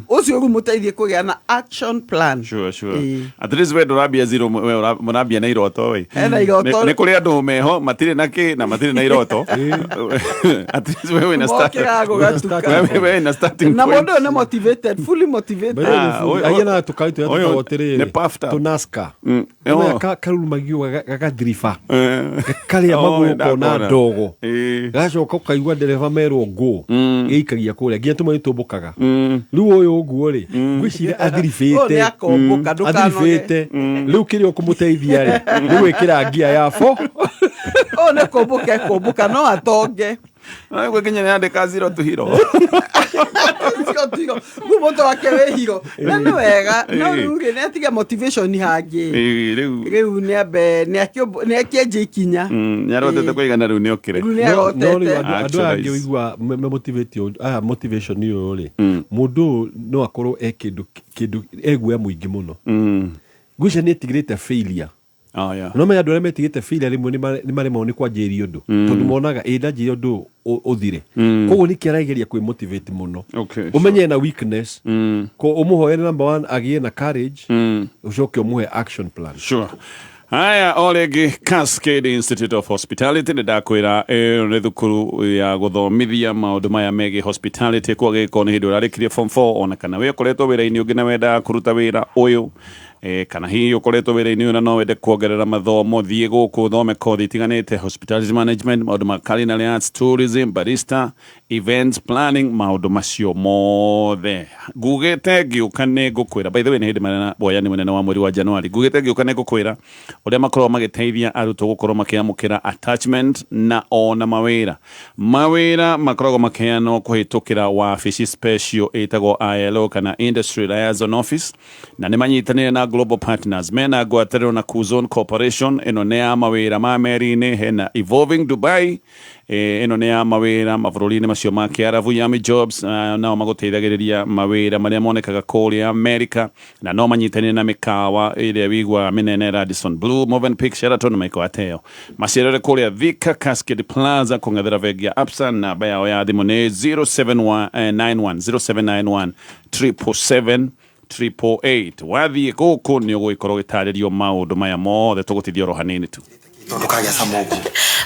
ũcio rĩu mũteithie kũgĩa na action plan Sure, sure. Ĩĩ. At least we ndũrambia zero we mũrambia na iroto ĩ. Ena iroto. Nĩ kũrĩ andũ meho matirĩ na kĩ na matirĩ na iroto. At least we wĩna start. Mokĩraga gũgatuka. We wĩna starting na point. mũndũ ũyũ nĩ motivated fully motivated Ah, ũyũ- Aigana tũkari tũrĩa ũyũ tũkoragwo atĩrĩrĩ nĩ puffed up. tũnaska Oh. karurumagio gagathiriba Eh. karĩa Oh, magũrũ kona ndakona. ndogo Ĩĩ. gacoka ũkaigua ndereba merwo ngũ gĩikagia kũrĩa nginya tũmwe nĩtũmbũkaga rĩu ũyũ ũguo rĩ ngwĩciria Ũyũ nĩ athiribĩte akombũka, ndũkanoge. athiribĩte rĩu kĩrĩa ũkũmũteithia rĩ nĩ gwĩkĩra ngia ya bo ũyũ nĩ kũmbũka ekũmbũka no atonge Rĩu nginya nĩandĩka zero to hero. Zero to hero. Rĩu mũtwe wake wĩ hero na nĩ wega no Ĩĩ. rĩu rĩ nĩ atige motivation hangĩ Ĩĩ, rĩu rĩu nĩ ambe nĩ akĩenje ikinya nĩarotete kũigana rĩu nĩokĩre. Rĩu nĩ No- no rĩu arotete andũ aya angĩ Actualize. ũigua me motivate aya motivation ũyũ rĩ mũndũ ũyũ no akorwo e kĩndũ kĩndũ eguoya mũingĩ mũno ngwĩciria nĩ etigĩrĩte failure Oh, yeah. no menya andũ arĩa metigĩte failure rĩmwe nĩ maremagwo nĩ kwanjĩrĩria ũndũ tondũ monaga ĩ ndanjĩrĩria ũndũ ũyũ ũthire koguo nĩkĩ arageria kwĩ motivate mũno Okay, ũmenye na weakness ko ũmũhoere number one agĩe na courage ũcoke ũmũhe action plan Sure. Haya, o rĩngĩ Cascade Institute of Hospitality nĩ ndakwĩra ĩyo nĩ thukuru ya gũthomithia maũndũ maya megiĩ hospitality kwa gĩkorwo nĩ hĩndĩ ũrarĩkirie form 4 ona kana wĩ ũkoretwo wĩra-inĩ ũngĩ na wendaga kũruta wĩra ũyũ kana hihi ũkoretwo wĩra-inĩ ũyũ na no wende kuongerera mathomo thiĩ gũkũ ũthome kothi itiganĩte hospitality management maũndũ ma culinary arts tourism barista events planning maũndũ macio mothe ngugĩte ngĩũka nĩ ngũkwĩra by the way nĩ hĩndĩ marĩ na woyani mũnene wa mweri wa Januari ngugĩte ngĩũka nĩ ngũkwĩra ũrĩa makoragwo magĩteithia arutwo gũkorwo makĩamũkĩra attachment na ona mawĩra makoragwo makĩheanwo kũhĩtũkĩra wabici special ĩtagwo ILO kana Industry Liaison Office na nĩ manyitanĩire na Global Partners mena ngwatanĩro na Kuzon Corporation ĩno nĩ ya mawĩra ma meri-inĩ hena Evolving Dubai ĩno nĩ ya mawĩra mabũrũri-inĩ macio ma Kĩarabu Yummy Jobs nao magũteithagĩrĩria mawĩra marĩa monekaga kũrĩa America na no manyitanĩre na mĩkawa ĩrĩa wĩiguaga mĩnene Radisson Blue, Movenpick, Sheraton na mĩkawa ta ĩyo macerere kũrĩa Thika Cascade Plaza kũng'ethera bengi ya Absa namba yao ya thimũ nĩ 0791 0791 777 888 wathiĩ gũkũ nĩ ũgũgĩkorwo ũgĩtarĩrio maũndũ maya mothe tũgũtithia oro hanini tu Tondũ kagĩa cama ũguo.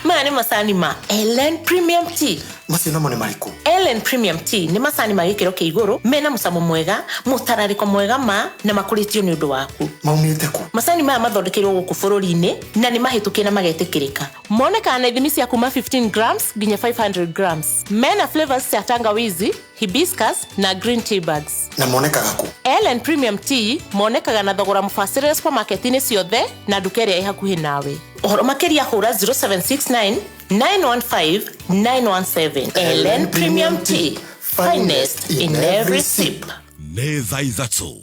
Maya nĩ macani ma Ellen Premium Tea. Macio namo nĩ marĩkũ? Ellen Premium Tea nĩ macani ma gĩkĩro kĩa igũrũ mena mũcamo mwega mũtararĩko mwega ma na makũrĩtio nĩ ũndũ waku. Maumĩte kũ? Macani maya mathondekeirwo gũkũ bũrũri-inĩ na nĩ mahĩtũkie na magetĩkĩrĩka. Monekaga na ithimi cia kuma 15 grams nginya 500 grams. Mena flavors cia tangawizi, hibiscus na green tea bags. Na monekaga kũ? Ellen Premium Tea monekaga na thogora mũbacĩrĩre supermarket-inĩ ciothe na nduka ĩrĩa ĩ hakuhĩ nawe. Ũhoro makĩria hũra 0769 915 917. Ellen Premium Tea, finest in every sip. Nĩ thaa 3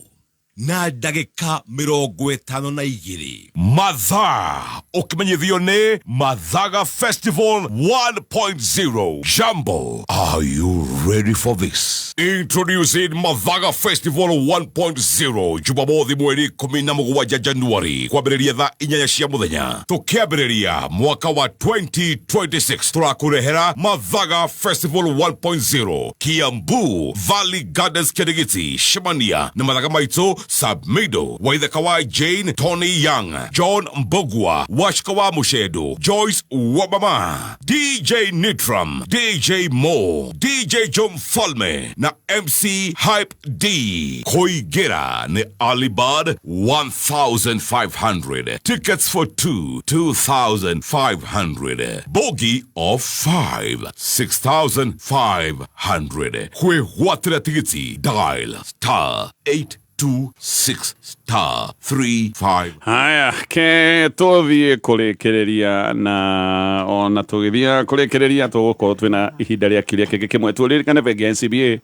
na ndagĩka 52 mathaa ũkĩmenyithio nĩ Mathaga Festival 1.0. Jambo, are you ready for this? Introducing Mathaga Festival 1.0 Jumamothi mweri 17 Januari kwambĩrĩria thaa 8 cia mũthenya tũkĩambĩrĩria mwaka wa 2026 tũrakũrehera Mathaga Festival 1.0 Kiambu Valley Gardens Kĩrĩgĩti cemania na mathaga maitũ Sabmido, Waithaka wa Jane, Tony Young, John Mbogwa, Washika wa Mushedo, Joyce Wabama, DJ Nitram, DJ Mo, DJ John Falme na MC Hype D. Koigera ni Alibad 1500. Tickets for 2 2500. Bogi of 5 6500. Kwĩgwatĩra tigiti dial star 826 star 35. Haya, ke tũthiĩ kũrĩkĩrĩria, na ona tũgĩthiĩ kũrĩkĩrĩria tũgũkorwo twĩna ihinda rĩa kĩũria kĩngĩ kĩmwe. Tũririkane bengi ya NCBA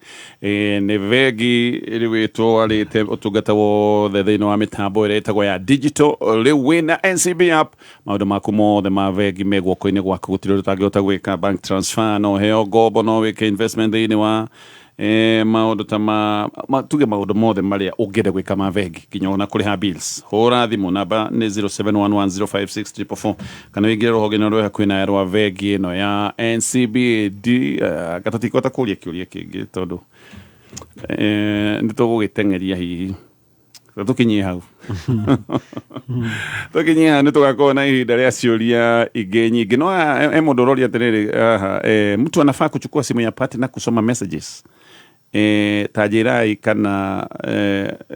nĩ bengi rĩu ĩtwarĩte ũtungata wothe thĩinĩ wa mĩtambo ĩrĩa ĩtagwo ya digital. Rĩu wĩna NCB app, maũndũ maku mothe ma bengi me guoko-inĩ gwaku, gũtirĩ ũndũ ũtangĩhota gwĩka. Bank transfer, no ũheo ngombo, no wĩke investment thĩinĩ wa maũndũ ta ma tuge maũndũ mothe marĩa ũngĩenda gwĩka ma bengi, nginya ona kũrĩha bills. Hũra thimũ, namba nĩ 0711056444, kana wĩingĩre rũhonge-inĩ rũrĩa hakuhĩ nawe rwa bengi ĩno ya NCBA. D gatũtikũhota kũria kĩũria kĩngĩ tondũ nĩ tũgũgĩteng'eria, hihi tũkinyie hau, tũkinyie hau nĩ tũgakorwo na ihinda rĩa ciũria ingĩ nyingĩ. No he mũndũ ũroria atĩrĩrĩ haha, mtu anafaa kuchukua simu ya partner kusoma messages? Ta njĩrai kana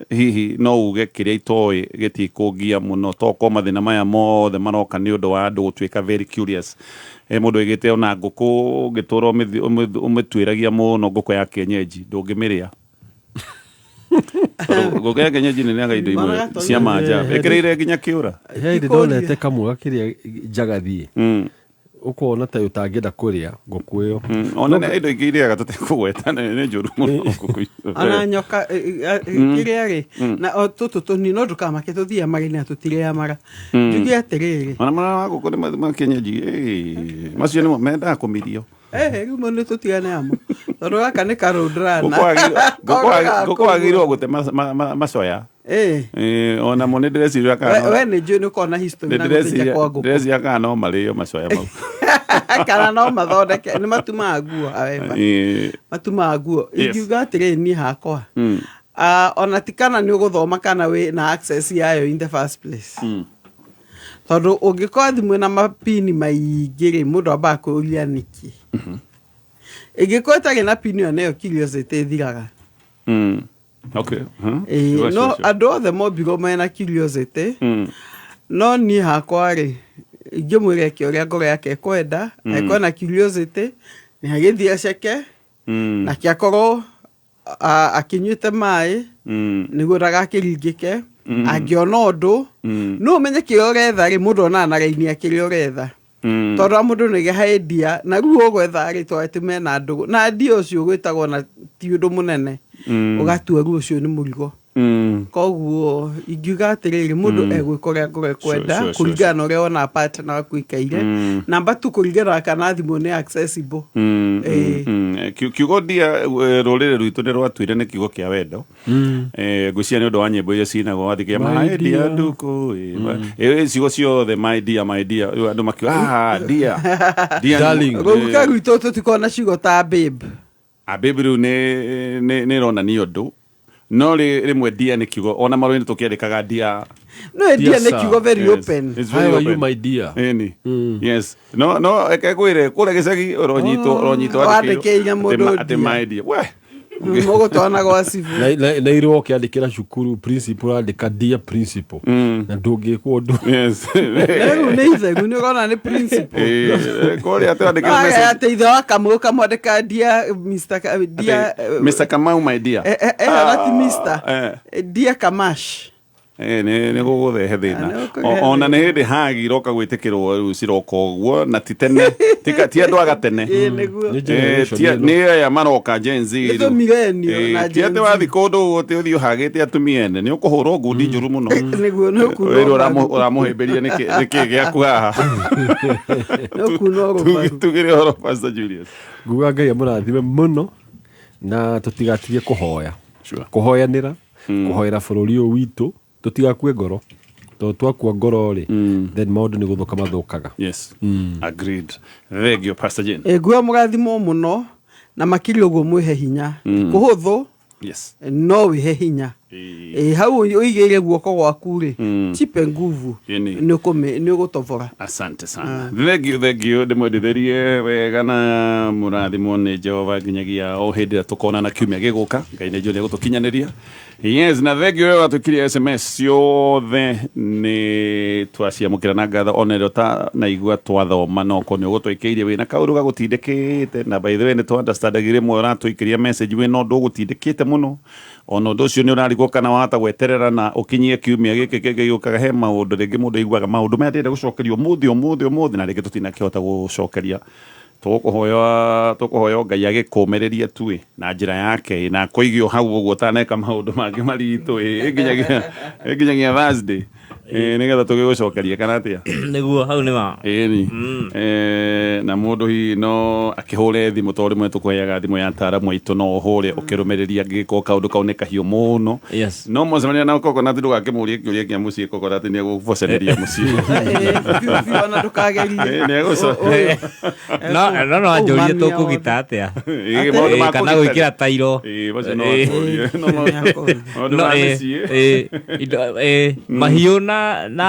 hihi no uge kĩrĩa itoĩ gĩtikũngia mũno, tokorwo mathĩna maya mothe maroka nĩ ũndũ wa andũ gũtuĩka very curious. Mũndũ oigĩte ona ngũkũ ũngĩtũra ũmĩtuĩragia mũno, ngũkũ ya kienyeji ndũngĩmĩrĩa. Tondũ ngũkũ ya kienyeji nĩ ĩrĩaga indo imwe cia maajabu, ĩkĩrĩire nginya kĩũra. He hĩndĩ ndonete kamwe gakĩrĩa njagathi, ũkona ta ũtangĩenda kũrĩa ngũkũ ĩyo. Ona nĩ indo ingĩ irĩaga tũtekũgweta, nĩ njũru mũno ngũkũ icio. Ona nyoka kĩrĩa rĩ, na o tũtũ tũnini, no ndũkamake, tũthiaga mara na tũtirĩa mara. Njuge atĩrĩrĩ, Ona mara wa ngũkũ nĩ ma kienyeji, macio nĩmo mendaga kũmirio. Rĩu mo nĩ tũtigane amo, tondũ gaka nĩ karũndrana. Ngũkũ wagĩrĩirwo gũte macoya. Ona mo nĩ ndĩreciria kana We nĩ njũĩ nĩ ũkoragwo na history na gũthĩnja kwa ngũkũ. Ndĩreciria kana no marĩo macoya mau. Kana no mathondeke, nĩ matumaga nguo, however matumaga nguo. Ingiuga atĩrĩrĩ, niĩ hakwa, ona ti kana nĩ ũgũthoma kana wĩ na access yayo in the first place, tondũ ũngĩkorwo thimũ ĩna mapini maingĩ rĩ, mũndũ ambaga kwĩũria nĩkĩ. Ĩngĩkorwo ĩtarĩ na pini ĩyo, nĩyo curiosity ĩthiraga. Okay. Huh? Ĩĩ, Sure, no sure. andũ othe mombirwo mena curiosity. No niĩ hakwa rĩ, ingĩmwĩra eke ũrĩa ngoro yake ĩkwenda. Angĩkorwo na curiosity, nĩ agĩthiĩ aceke, nake akorwo akĩnyuĩte maĩ nĩguo ndagakĩringĩke. Angĩona ũndũ, no ũmenye kĩrĩa ũretha rĩ, mũndũ onaga na raini ya kĩrĩa ũretha, tondũ wa mũndũ nĩ haendia na rĩu ũgwetha rĩ, tondũ mena ndũgũ na ndia ũcio ũgwĩtagwo na ti ũndũ mũnene, ũgatua rĩu ũcio nĩ mũrigo. Koguo ingiuga atĩrĩrĩ, mũndũ egwĩka ũrĩa ngoro ĩkwenda, kũringana na ũrĩa wona partner waku ikaire. Namba tu kũringana na kana thimũ nĩ accessible. Ĩĩ. Kiugo ndia, rũrĩrĩ rwitũ nĩ rwatuire nĩ kiugo kĩa wendo. Ngwĩciria nĩ ũndũ wa nyĩmbo iria cinagwo wathikia My my dear dear. nduku, ciugo ciothe my dear, my dear. Rĩu andũ makiuga, ah, dear, dear. Darling. Rũruka rwitũ tũtikoragwo na ciugo ta babe. A babe rĩu nĩ ĩronania ũndũ, no rĩmwe dear nĩ kiugo ona marũa-inĩ tũkĩandĩkaga dear. No dear nĩ kiugo very Yes. open. It's very How are you, open. my dear? Ĩni. Yes. No eke ngwĩre kũrĩa gĩcagi ũronyitwo ũronyitwo. Wandĩkĩire mũndũ atĩ dear. My dear. We. Mũgũtwana gwa cibũ. Na irwo ũkĩandĩkĩra cukuru principal, ũrandĩka dear principal, na ndũngĩkwo ũndũ. Yes. Rĩu nĩ itheru, nĩ ũrona nĩ principal. Kũrĩa twandĩkĩra Aya, message. atĩ ithe wa Kamau kamwandĩka dear Mr. Dear Atĩ, Mr. Kamau, my dear. Ona ti Mr. Dear Kamash. Nĩ gũgũrehe thĩna. Nĩ gũkũrehe Ona nĩ hĩndĩ hagi iroka gwĩtĩkĩrwo rĩu ciroka ũguo, na ti tene, ti andũ aga tene. Ĩĩ, nĩguo. Nĩ generation ĩno. Nĩ aya maroka Gen Z Nĩ rĩu. tũ millennial na Ti Gen atĩ Z. wathi kũndũ ũguo atĩ ũthiĩ ũhagĩte atumia ene, nĩ ũkũhũrwo ngundi njũru mũno. Nĩguo, nĩ ũkunwo Wĩrwo mbaru. ũramũhĩmbĩria nĩkĩ gĩaku haha. Nĩ ũkunwo rũbaru. Tugĩre ũhoro, Pastor Julius. Nguga Ngai amũrathime mũno, na tũtigatigie kũhoya, kũhoyanĩra, kũhoera bũrũri ũyũ witũ, tũtigakue ngoro, tondũ twakua ngoro rĩ, then maũndũ nĩ gũthũka mathũkaga. Yes, agreed. Thank you, Pastor Jane. Nguo mũrathimwo mũno, na makĩria ũguo mwĩhe hinya. Kũhũthũ, no wĩhe hinya. Ĩ hau ũigĩire guoko gwaku rĩ, chipe nguvu, Ĩni. nĩ ũgũtobora. Asante sana, thank you, thank you. Ndĩmwendithĩrie wega na mũrathimwo nĩ Jehova nginyagia o hĩndĩ ĩrĩa tũkonana kiumia gĩgũka. Ngai nĩ njũĩ nĩ egũtũkinyanĩria. Yes, na thank you wewe watũkirie SMS ciothe, nĩ twaciamũkĩra na ngatho, ona ĩrĩa ũtanaigua twathoma no korwo nĩ ũgũtũikĩirie wĩna kaũndũ gagũtindĩkĩte. Na by the way, nĩ tũ understandagire rĩmwe ũratũikĩria message wĩna ũndũ ũgũtindĩkĩte mũno, ona ũndũ ũcio nĩ ũrarigwo kana wahota gweterera na ũkinyie kiumia gĩkĩ kĩngĩ gĩũkaga. He maũndũ rĩngĩ mũndũ aiguaga maũndũ maya ndĩrenda gũcokerio ũmũthĩ, ũmũthĩ, ũmũthĩ, na rĩngĩ tũtinakĩhota gũcokeria. Tũkũhoya Ngai agĩkũmĩrĩrie tu na njĩra yake na akũige o hau ũguo ũtaneka maũndũ mangĩ maritũ ĩ nginyagia Thursday nĩgetha tũgĩgũcokerie kana atĩa. Nĩguo, hau nĩ ma. Ĩni. Na mũndũ hihi no akĩhũre thimũ, tondũ rĩmwe tũkũheaga thimũ ya ataaramu aitũ, no ũhũre ũkĩrũmĩrĩria angĩgĩkorwo kaũndũ kau nĩ kahiũ mũno. Yes. No mwacemania na Coconut ndũgakĩmũrie kĩũria kĩa mũciĩ. Coconut nĩ egũbocanĩria mũciĩ. Biũ, ona ndũkagerie. Nĩ egũco- No anjũrie tũkũgita atĩa. Ĩ, maũndũ ma Kana kũgita- gwĩkĩra tairo. Ĩ, macio no Ĩ. atũrie. No maũndũ No, ma ĩ, mĩciĩ. ĩ, indo, ĩ, mahiũ na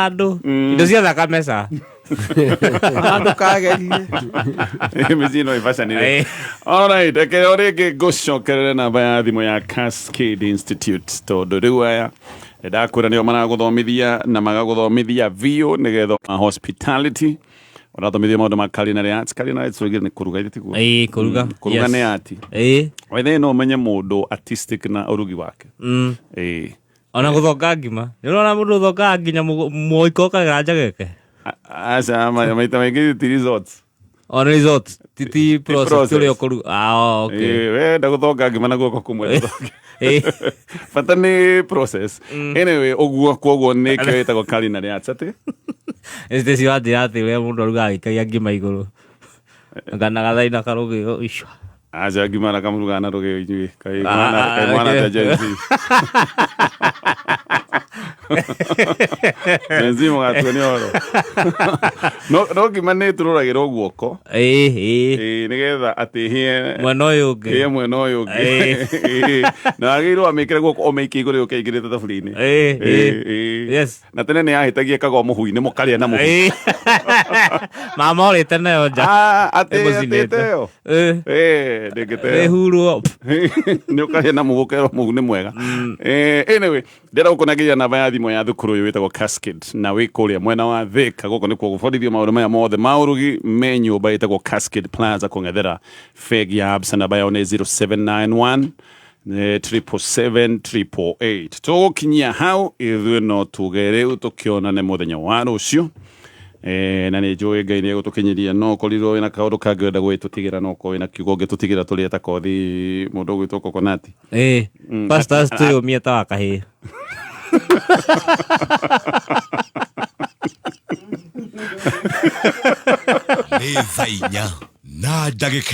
andũ, indo cia thakame ca. Ona ndũkagerie. Mĩciĩ no ĩbacanĩre. Alright, reke o rĩngĩ ngũcokerere namba ya thimũ ya Cascade Institute, tondũ rĩu aya ndakwĩra nĩo maragũthomithia na magagũthomithia biũ nĩgetha hospitality, ũrathomithio maũndũ ma culinary arts. Culinary arts oigire nĩ kũruga, ithe tiguo? Ĩ, kũruga. Kũruga Yes. nĩ art. Ĩ. Wethe no ũmenye mũndũ artistic na ũrugi wake. Ĩ. Ona gũthonga ngima, nĩ ũrona mũndũ ũthongaga nginya mũiko kaganja geke. Aca, maita maingĩ ti results. Ona result ti process. Process. Ti ũrĩa ũkũruga. Ah, okay. Ĩ, wenda gũthonga ngima na guoko kũmwe, tũthonge. Ĩ. Bata nĩ process. Anyway, ũguo koguo nĩkĩo ĩtagwo culinary arts atĩ. Ĩcio wanjĩra atĩ ũrĩa mũndũ arugaga agĩikagia ngima igũrũ kana gathaina karũgĩo icio. Aca, ngima na kamũrugaga na rũgĩo inyuĩ. Kaĩ Ah, mwana, kaĩ mwana okay. ta Gen Z. Gen Z mũgatua nĩ oro. No ngima nĩ ĩtũrũragĩrwo guoko. Ĩ, ĩ. Ĩ, nĩgetha atĩ ĩhĩe mwena ũyũ ũngĩ. Ĩhĩe mwena ũyũ ũngĩ. Ĩ. Ĩ, na wagĩrĩirwo wamĩkĩre guoko ũmĩikie igũrũ ũkĩingĩrĩte thaburia-inĩ. Ĩ, ĩ. Ĩ. Yes. Na tene nĩ yahĩtagia ĩkagwa mũhu-inĩ mũkarĩa na mũhu. Ĩ. Mama orĩte nayo nja. Ah, atĩ Ĩmũcinĩte. atĩte ĩyo. Ĩ. Ĩ, ndĩngĩteo. Ĩhurwo. Nĩ ũkarĩa na mũhu ũkerwo mũhu nĩ mwega. Anyway, ndĩrenda gũkũnengera namba ya thimũ ya thukuru ũyũ wĩtagwo Cascade, na wĩ kũrĩa mwena wa Thika. Gũkũ nĩkuo gũbundithio maũndũ maya mothe ma ũrugi, me nyũmba ĩtagwo Cascade Plaza kũng'ethera bengi ya Absa. Namba yao nĩ 0791 777 888. Tũgũkinyia hau ithuĩ, no tuge rĩu tũkĩonane mũthenya wa rũciũ. Na nĩ njũĩ Ngai nĩ egũtũkinyĩria. No ũkorirwo wĩna kaũndũ kangĩ wenda gwĩtũtigĩra, no ũkorwo wĩna kiugo ũngĩtũtigĩra tũrĩa ta kothi mũndũ ũgwĩtwo Coconut. Ĩ, pastors, twĩyũmie ta wa kahĩĩ. Nĩ thaa 4 na ndagĩka